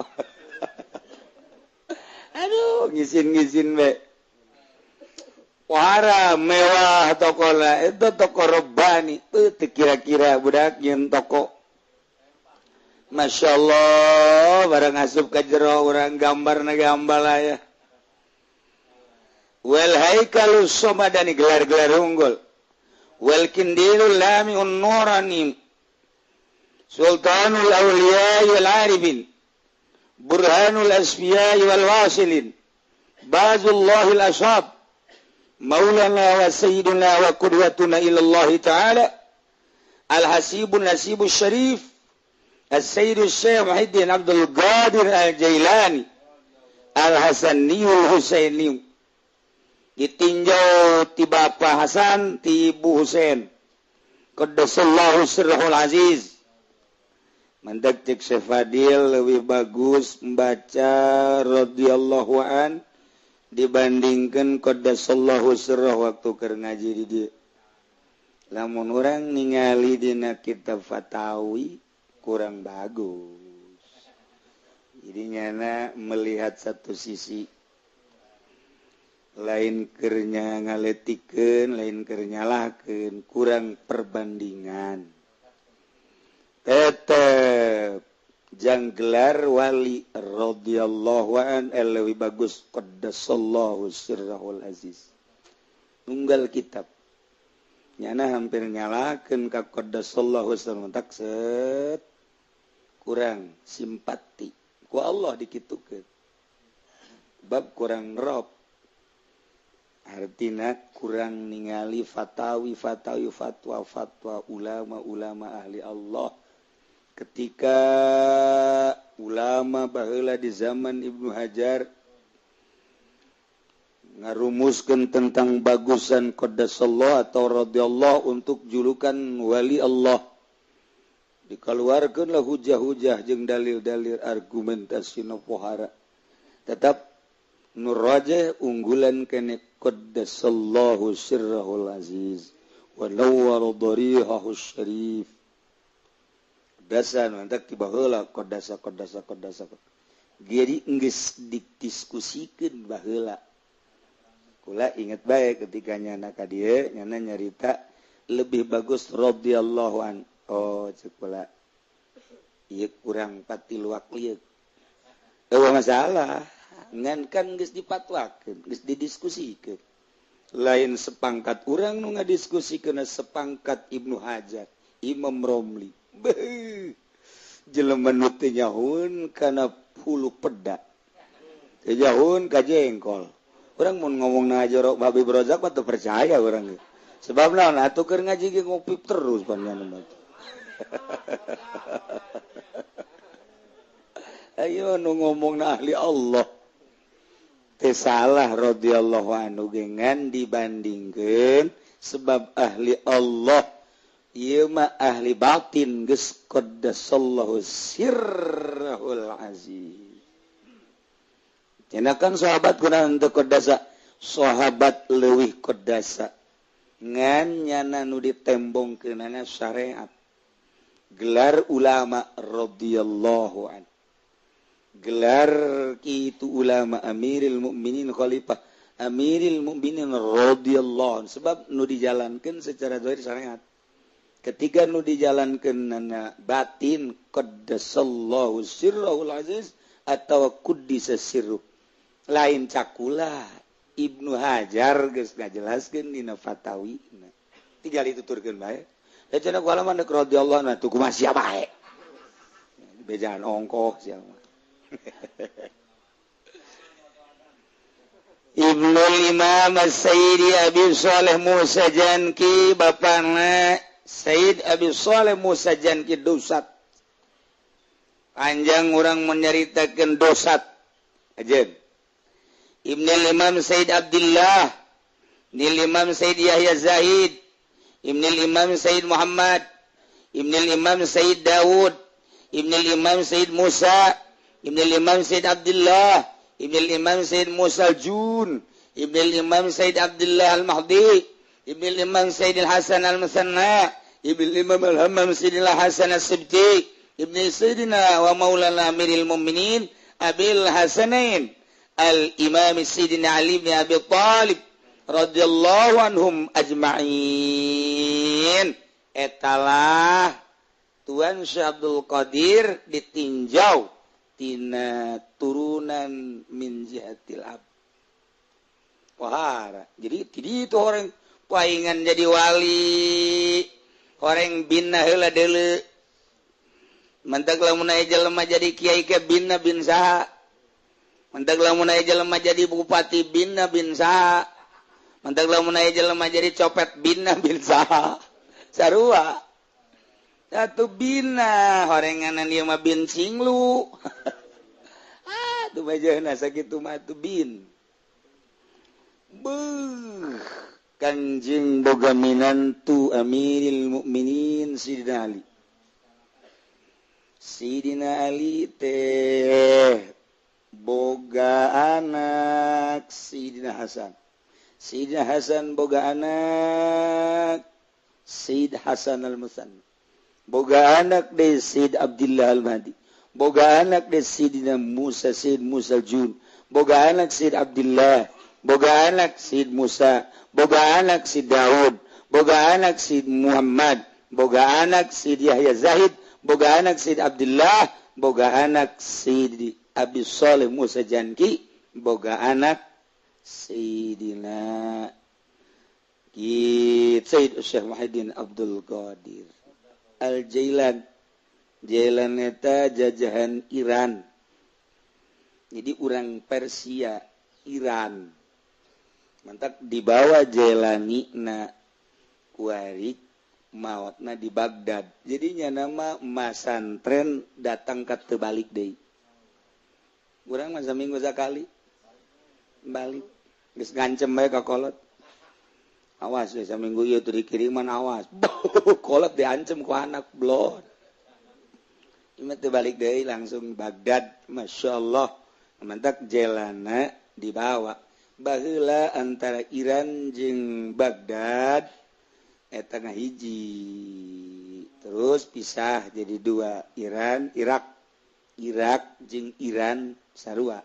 Aduh, ngisin-ngisin be. Wara mewah tokona itu toko Rabbani. Teu kira-kira budak nyeun toko. Masya Allah, barang asup ka jero urang gambarna gambar aya. Wal haikalus somadani gelar-gelar unggul. Wal kindilul lamiun nurani sultanul awliya wal arifin burhanul asfiya wal wasilin bazullahil ashab maulana wa sayyiduna wa qudwatuna ila Allah ta'ala al hasibun nasibus syarif as-sayyid syekh Muhyiddin Abdul Qadir al-Jailani al-Hasaniyul Husaini. Ditinjau ti Bapak Hasan ti Ibu Husain qaddasallahu sirrahul aziz. Mandak cek Syekh Fadil lebih bagus membaca radhiyallahu an dibandingkan qaddasallahu sirrah waktu keur ngaji di dieu. Lamun urang ningali dina kitab Fatawi kurang bagus. Jadi nyana melihat satu sisi. Lain kernya ngaletikeun, lain keur nyalahkeun, kurang perbandingan. Tetep jang gelar wali radhiyallahu an leuwih bagus qaddasallahu sirrahul aziz. Nunggal kitab. Nyana hampir nyalahkeun ka qaddasallahu sirrahul tak set. Kurang simpati ku Allah dikitukeun. Bab kurang rob. Artina kurang ningali fatawi fatawi fatwa fatwa ulama-ulama ahli Allah. Ketika ulama baheula di zaman Ibnu Hajar ngarumuskeun tentang bagusan qaddasallahu atau radhiyallahu untuk julukan wali Allah, dikeluarkeunlah hujah-hujah jeung dalil-dalil argumentasi nu pohara. Tetap nu rajih unggulan kene qaddasallahu sirrahul aziz wa nawwara darihahu syarif. Dasar mantak ti baheula qaddasa qaddasa qaddasa. Jadi geus didiskusikeun baheula. Kula inget baik ketika nyana ka dieu nyana nyarita lebih bagus radhiyallahu an. Oh cek kula ieu kurang patiluak lieu. Eueuh masalah ngan kan geus dipatwakeun, geus didiskusikeun. Lain sepangkat urang nu ngadiskusikeun sepangkat Ibnu Hajar, Imam Romli. Beuh. Jelema nu teu nyahoeun kana hulu peda. Teu nyahoeun ka jengkol. Urang mun ngomong na jorok babi berozak mah teu percaya urang. Sebab naon atuh keur ngaji ge ngopi terus panjenengan mah. Ayo nu ngomong na ahli Allah. Teu salah radhiyallahu anhu ge ngan dibandingkeun sebab ahli Allah ieu mah ahli batin geus qaddasallahu sirrahul aziz. Kan sahabat kunaon teu kodasa, sahabat leuwih kodasa ngan nyana nu ditembongkeunana syariat gelar ulama radhiyallahu an, gelar kitu ulama amiril mukminin khalifah amiril mukminin radhiyallahu an, sebab nu dijalankeun secara zahir syariat. Ketika nu dijalankeunana batin qaddasallahu sirrahul aziz atau quddisa sirruh. Lain cakula Ibnu Hajar geus ngajelaskeun dina fatawina. Tinggal dituturkeun bae. Da cenah ku alaman deuk radhiyallahu anhu tuh kumaha sia bae. Bejaan ongkoh sia mah. Ibnul Imam Sayyidi Abi Shalih Musa Janki, bapana Sayyid Abi Shalih Musa Janki dosat. Panjang urang menyaritakeun dosat. Ajeun. Ibnul Imam Sayyid Abdullah, Ibnul Imam Sayyid Yahya Zahid, Ibnul Imam Sayyid Muhammad, Ibnul Imam Sayyid Daud, Ibnul Imam Sayyid Musa, Ibnul Imam Sayyid Abdullah, Ibnul Imam Sayyid Musa Jun, Ibnul Imam Sayyid Abdullah Al-Mahdi, Ibnul Imam Sayyid Al-Hasan Al-Musanna, Ibnul Imam Al-Hammam Sayyid Al-Hasan As-Sibti, Ibnu Sayyidina wa Maulana Amiril Mu'minin Abil Hasanain Al-Imam Sayyidina Ali bin Abi Thalib radhiyallahu anhum ajma'in. Etalah Tuan Syekh Abdul Qadir ditinjau tina turunan min jihatil ab. Wahara. Jadi ti itu orang paingan jadi wali, orang bina heula deuleu. Mentak lamun aya jelema jadi kiai ke bina bin saha. Mentak lamun aya jelema jadi bupati bina bin saha. Mentak lamun aya jelema jadi copet bina bin saha. Sarua. Satu bina horenganan ieu mah bin cinglu. Ah, tuh bajana sakitu mah tuh bin. Beuh, Kanjeng boga minantu Amiril Mukminin Sidina Ali. Sidina Ali teh boga anak Sidina Hasan. Sidina Hasan boga anak Sayyid Hasan Al-Musanna. Boga anak de Sayyid Abdullah Al-Mahdi. Boga anak de Sayyidina Musa Sayyid Musa Jun. Boga anak Sayyid Abdullah. Boga anak Sayyid Musa. Boga anak Sayyid Daud. Boga anak Sayyid Muhammad. Boga anak Sayyid Yahya Zahid. Boga anak Sayyid Abdullah. Boga anak Sayyid Abi Shalih Musa Janki. Boga anak Sayyidina Sayyid Syekh Muhyiddin Abdul Qadir Al-Jailan. Jailan eta jajahan Iran. Jadi orang Persia, Iran. Mantak dibawa Jelani na kuari maotna di Baghdad. Jadinya nama masantren datang ke tebalik deui. Urang mah saminggu sakali balik. Geus ngancem bae ka kolot. Awas ya saminggu ieu teu dikiriman awas. Kolot diancem ku anak blon. Ieu teu balik deui langsung Baghdad. Masya Allah. Mantak jelana dibawa. Baheula antara Iran jeung Baghdad eta ngahiji terus pisah jadi dua, Iran Irak, Irak jeung Iran sarua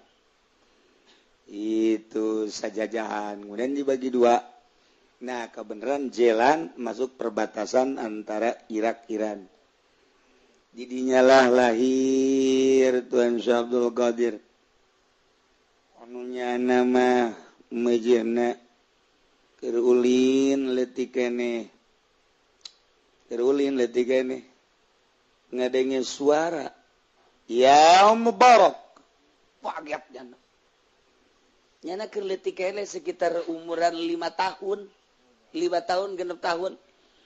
itu sajajahan kemudian dibagi dua. Nah kebenaran jalan masuk perbatasan antara Irak Iran, jadinya lah lahir Tuan Syekh Abdul Qadir anunya nama mejena keur ulin leutik keneh, keur ulin leutik keneh ngadenge suara ya Mubarak. Kaget nyana, nyana keur leutik keneh sekitar umuran 5 tahun, 5 tahun 6 tahun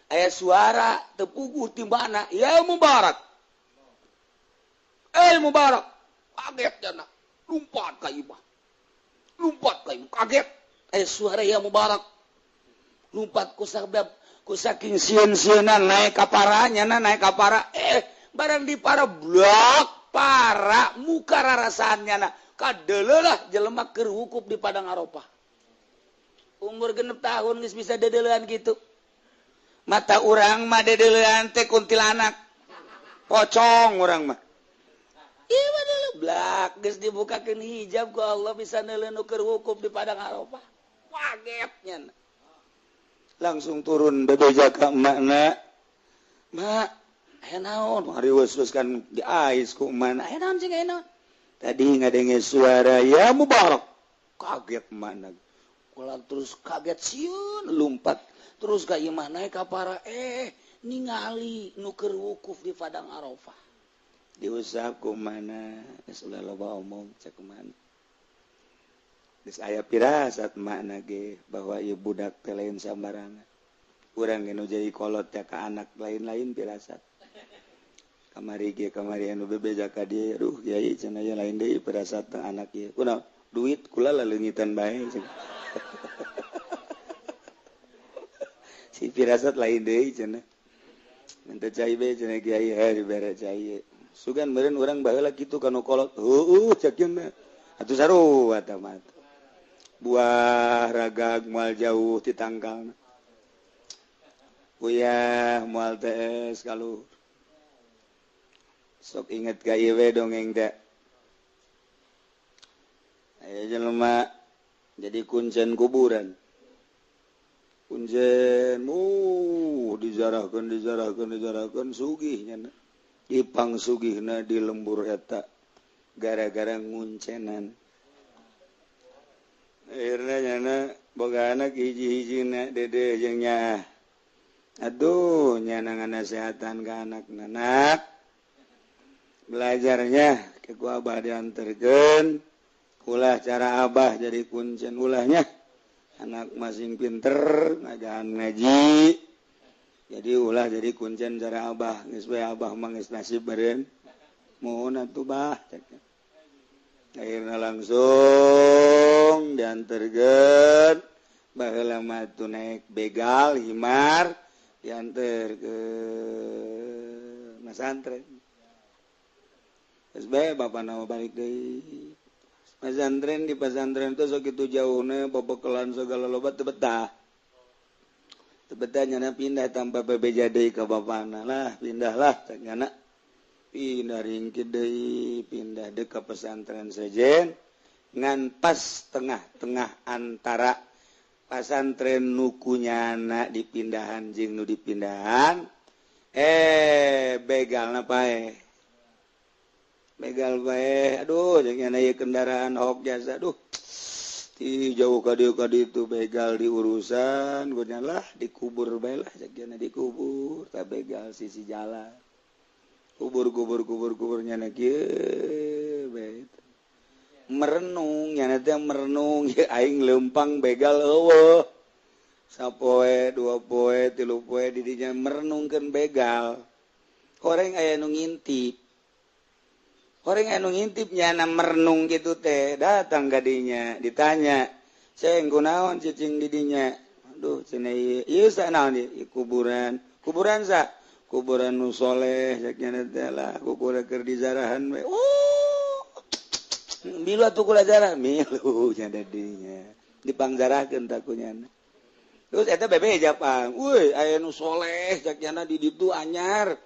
aya suara teu puguh ti mana ya Mubarak, eh Mubarak. Kaget nyana, lompat ka imah, lompat ka imah, kaget suara ya Mubarak, lompat ku sabab ku saking sieun-sieunan naik ka para nyana, naik ka para barang di para blok para muka rarasaan nyana kadeleulah jelema keur wukuf di Padang Arafah. Umur 6 tahun geus bisa dedeulean kitu. Mata urang mah dedeulean teh kuntilanak pocong urang mah. Ieu mah blak geus dibukakeun hijab ku Allah bisa neuleun nu keur wukuf di Padang Arafah. Kaget nyana. Langsung turun bebeja ka emakna. Mak, aya naon? Hariweus kan diais ku emakna. Aya naon cing aya naon? Tadi ngadenge suara ya Mubarak. Kaget emakna. Kula terus kaget sieun lumpat. Terus ka imah naik ka para ningali nu keur wukuf di Padang Arafah. Diusap ku emakna, geus ulah loba omong cek emakna. Geus aya pirasat makna ge bahwa ieu budak teh lain sambarangan. Urang ge nu jadi kolot teh ka anak lain-lain pirasat. Kamari ge kamari anu bebeja ka dieu, aduh kiai cenah ieu lain deui pirasat teh anak ieu. Kunaon? Duit kula laleungitan bae cenah. Si pirasat lain deui cenah. Minta cai bae cenah kiai heuh dibere cai. Sugan meureun urang baheula kitu ka nu kolot. Heueuh cek cenah. Atuh sarua tah mah. Buah ragag moal jauh ti tangkalna. Uyah moal tees kaluhur. Sok inget ka ieu we dongeng teh. Aya jelema jadi kuncen kuburan. Kuncen dijarahkeun dijarahkeun dijarahkeun sugih nya. Ipang sugihna di lembur eta gara-gara nguncenan. Akhirnya nyana boga anak hiji-hijina dede jeung nyaah. Aduh nyana nganasehatan ka anakna, nak belajarnya ke ku abah dianterkeun, ulah cara abah jadi kuncen ulahnya. Anak masing pinter ngajahan ngaji. Jadi ulah jadi kuncen cara abah, geus we abah mah geus nasib beureun. Mohon atuh bah cek. Akhirnya langsung diantarkan baheula mah tuh naik begal himar diantar ke masantren. Geus bae bapana mah balik deui. Pesantren di pesantren teh sakitu jauhna babekelan segala loba teu betah. Teu betah nyana pindah tanpa bebeja deui ka bapana lah, pindahlah cek nyana. Pindah ringkit deui, pindah deui ka pesantren sejen ngan pas tengah-tengah antara pesantren nu kunyana dipindahan jeung nu dipindahan begalna paeh. Begal bae, aduh jeung nyana ieu kendaraan hok jasa aduh. Ti jauh ka dieu ka ditu begal diurusan gue lah dikubur bae lah cek nyana dikubur ta begal sisi jalan. Kubur kubur kubur kubur nyana kieu bae. Merenung nyana teh merenung ya aing leumpang begal eueuh. Sapoe, dua poe, tilu poe didinya merenungkeun begal. Horeng aya nu ngintip. Horeng aya nu ngintip nyana merenung gitu teh, datang kadinya ditanya, "Ceng kunaon cicing didinya?" Aduh, cenah ieu, ieu sa naon ieu? Kuburan. Kuburan sa? Kuburan nu soleh cek nyana teh lah, kuburan keur dizarahan we. Oh. Milu atuh kula zarah, milu nya dinya. Dipangzarahkeun ta ku nyana. Terus eta bebeja pang, "Euy, aya nu soleh cek nyana di ditu anyar."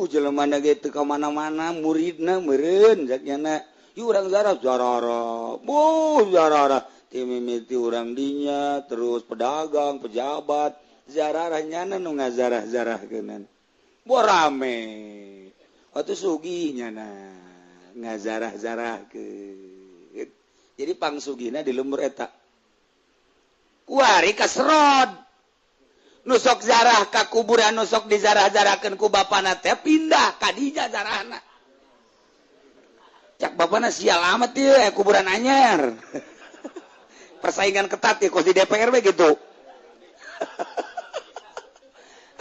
Jelema ge teu ka mana-mana muridna meureun cek nyana. Ieu urang zarah zarara. Buh zarara ti mimiti urang dinya terus pedagang, pejabat, zararah nyana nu ngazarah-zarahkeunan. Boh rame. Atuh sugih nyana ngazarah-zarahkeun. Jadi pangsugihna di lembur eta. Kuari kaserod. Nusok zarah ka kuburan nusok dizarah-zarahkeun ku bapana teh pindah ka dinya zarahna. Cak bapana sial amat ieu kuburan anyar. Persaingan ketat ya kos di DPR we gitu.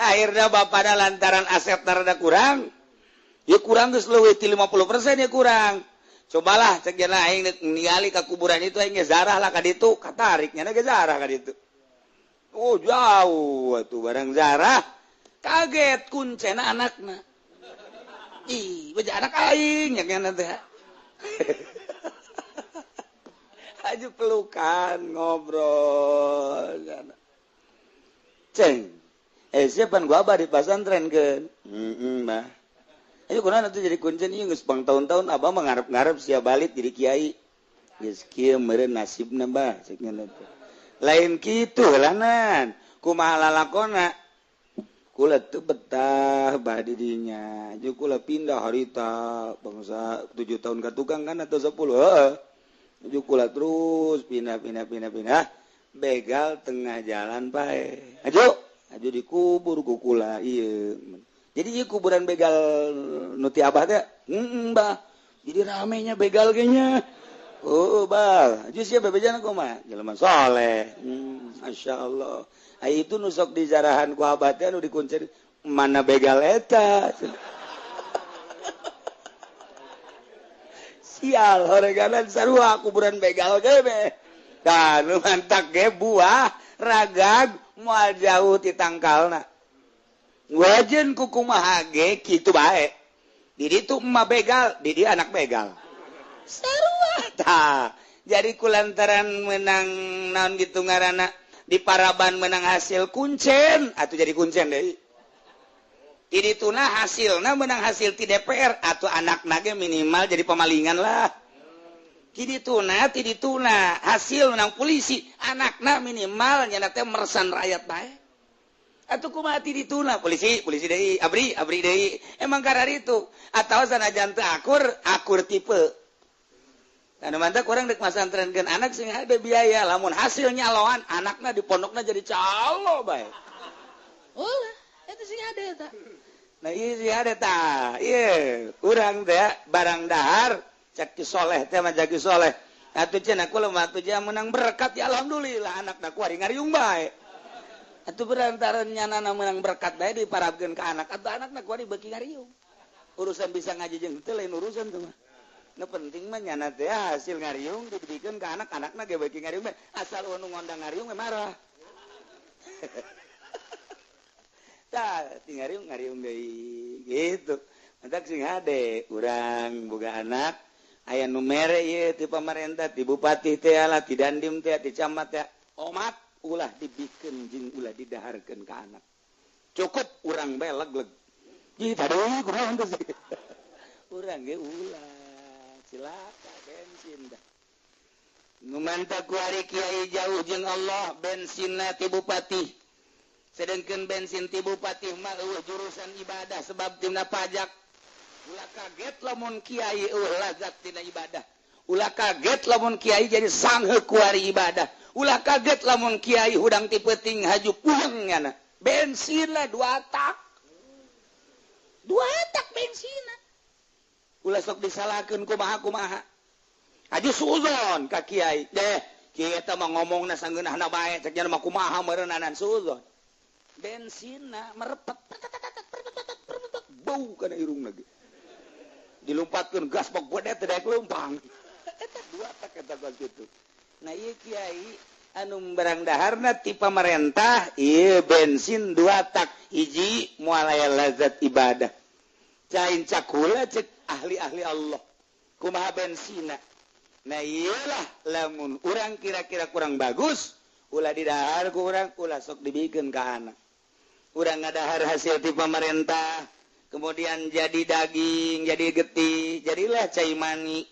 Akhirnya bapana lantaran aset rada kurang, ya kurang geus leuwih ti 50% ya kurang. Cobalah cek cenah aing ningali ka kuburan itu aing ge zarah lah ka ditu, katarik nya ge zarah ka ditu. Oh jauh atuh barang zarah kaget kuncena anakna. Ih, beja anak aing nya nya teh. Aju pelukan ngobrol. Ceng. Siapa gua abah di pasantren keun? Heeh, Bah. Ayo kunaon atuh jadi kuncen ieu geus pang tahun-tahun abah mah ngarep-ngarep sia balik jadi kiai. Geus kieu meureun nasibna bah cek nya teh. Lain kitu lanan kumaha lalakona kula teu betah bah di dinya jeung kula pindah harita bangsa 7 tahun ka tukang kan atau 10 heeh jeung kula terus pindah pindah pindah pindah begal tengah jalan pae aju aju dikubur ku kula ieu jadi ieu kuburan begal nu ti abah teh heeh bah jadi ramenya begal ge nya. Oh, bah, aju sia bebejana kumaha? Jelema soleh. Masya Allah. Ai itu nu sok dizarahan ku abah teh nu dikuncen mana begal eta. Sial, horeganan sarua kuburan begal ge be. Tah nu mantak ge buah ragag moal jauh ti tangkalna. Wajen ku kumaha ge kitu bae. Di ditu emak begal, di dieu anak begal. Sarua tah. Jadi kulantaran menang naon gitu ngaranna di paraban menang hasil kuncen atau jadi kuncen deui. Di dituna hasilna menang hasil ti DPR atau anakna ge minimal jadi pemalingan lah. Di dituna hasil menang polisi anakna minimal nya teh mersan rakyat bae. Atuh kumaha ti dituna polisi polisi deui abri abri deui emang kararitu atawa sanajan teu akur akur tipe. Anu mantap kurang dek masantrenkeun anak sing ada biaya lamun hasilnya nyaloan anakna di pondokna jadi calo bae. Ulah, eta sing ada eta. Nah ieu sing ada tah. Ieu urang teh barang dahar cek ki soleh teh mah jagi soleh. Atuh cenah kula mah atuh menang berkat ya alhamdulillah anakna ku ari ngariung bae. Atuh berantaran nyanana menang berkat bae diparabkeun ka anak atuh anakna ku ari beuki ngariung. Urusan bisa ngaji jeung teu lain urusan tuh mah. Nu penting mah nyana teh hasil ngariung dibikeun ka anak-anakna ge beuki ngariung bae. Asal nu ngondang ngariung we marah. Tah, ti ngariung ngariung deui gitu. Mantak sing hade urang boga anak aya nu mere ieu ti pamarentah, ti bupati teh lah, ti dandim teh, ti camat teh. Omat ulah dibikeun jeung ulah didaharkeun ka anak. Cukup urang bae leg-leg. Ih, tadi kurang teh. Urang ge ulah. Cilaka bensin dah. Nu mantap ku ari kiai jauh jeung Allah bensinna ti bupati. Sedengkeun bensin ti bupati mah eueuh jurusan ibadah sebab tina pajak. Ulah kaget lamun kiai eueuh lazat tina ibadah. Ulah kaget lamun kiai jadi sangheuk ku ari ibadah. Ulah kaget lamun kiai hudang ti peuting haju puyeng nyana. Bensin lah 2 tak. 2 tak bensinna. Ulah sok disalahkeun kumaha-kumaha. Aja suuzon ka kiai deh kiai eta mah ngomongna sangeunahna bae cek nya mah kumaha meureunanan suuzon. Bensinna merepet bau kana irungna ge. Dilumpatkeun gas bok gede teh daek leumpang. Eta dua tak eta kos kitu. Nah ieu kiai anu barang daharna ti pamarentah ieu bensin dua tak hiji moal aya lazat ibadah. Cain cakula cek ahli-ahli Allah. Kumaha bensina. Nah iyalah lamun urang kira-kira kurang bagus ulah didahar ku urang ulah sok dibikeun ka anak. Urang ngadahar hasil ti pamarentah kemudian jadi daging, jadi getih, jadilah cai mani.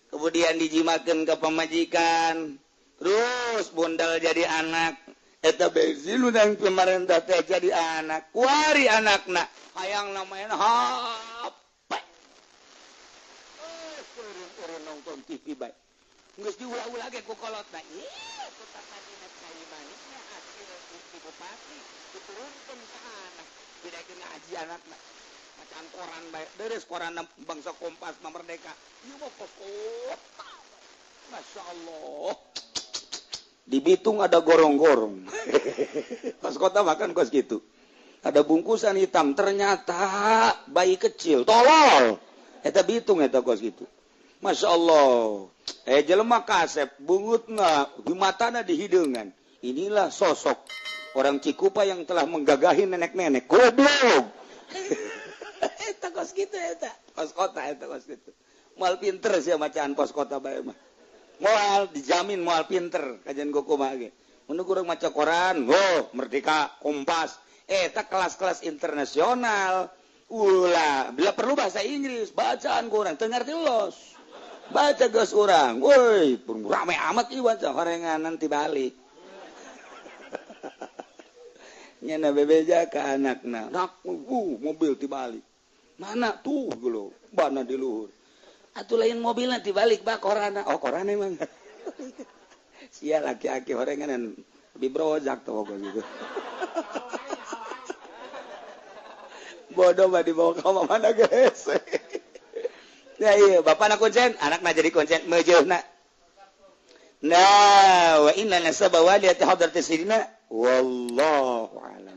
Kemudian dijimakeun ke pamajikan, terus bundal jadi anak. Eta bensin urang pamarentah teh jadi anak. Kuari anakna hayang main HP. Nonton TV bae. Geus diulah-ulah ge ku kolotna. Ih, ku tadina cai manisna hasil ti bupati diturunkeun ka anak. Didaekeun ngaji anakna. Bacaan koran bae. Deres koran bangsa Kompas mah Merdeka. Ieu mah kota. Masya Allah. Di Bitung ada gorong-gorong. Pas kota makan kos gitu. Ada bungkusan hitam, ternyata bayi kecil, tolol. Eta Bitung eta kos gitu. Masya Allah. Jelema kasep bungutna di matana di hideungan. Inilah sosok orang Cikupa yang telah menggagahi nenek-nenek. Goblok. Eta kos gitu eta. Kos kota eta kos gitu. Moal pinter sia macaan pos kota bae mah. Moal dijamin moal pinter kajian gua kumaha ge. Mun urang maca koran, oh Merdeka, Kompas. Eta kelas-kelas internasional. Ulah, bila perlu bahasa Inggris, bacaan kurang teu ngarti los. Baca geus urang, woi, rame amat ieu baca horengan nanti balik. Nyana bebeja ka anakna, nak mobil ti balik. Mana tuh geuleuh, bana di luhur. Atuh lain mobilna ti balik ba korana. Oh, korana emang. Sia laki-laki horengan lebih brojak tuh pokoknya gitu. Bodoh mah dibawa ke mana guys. Ya iya, bapak nak kuncen, anak nak jadi kuncen, mejeuhna. Nah, wa inna nasaba waliyati hadrati sayyidina wallahu a'lam.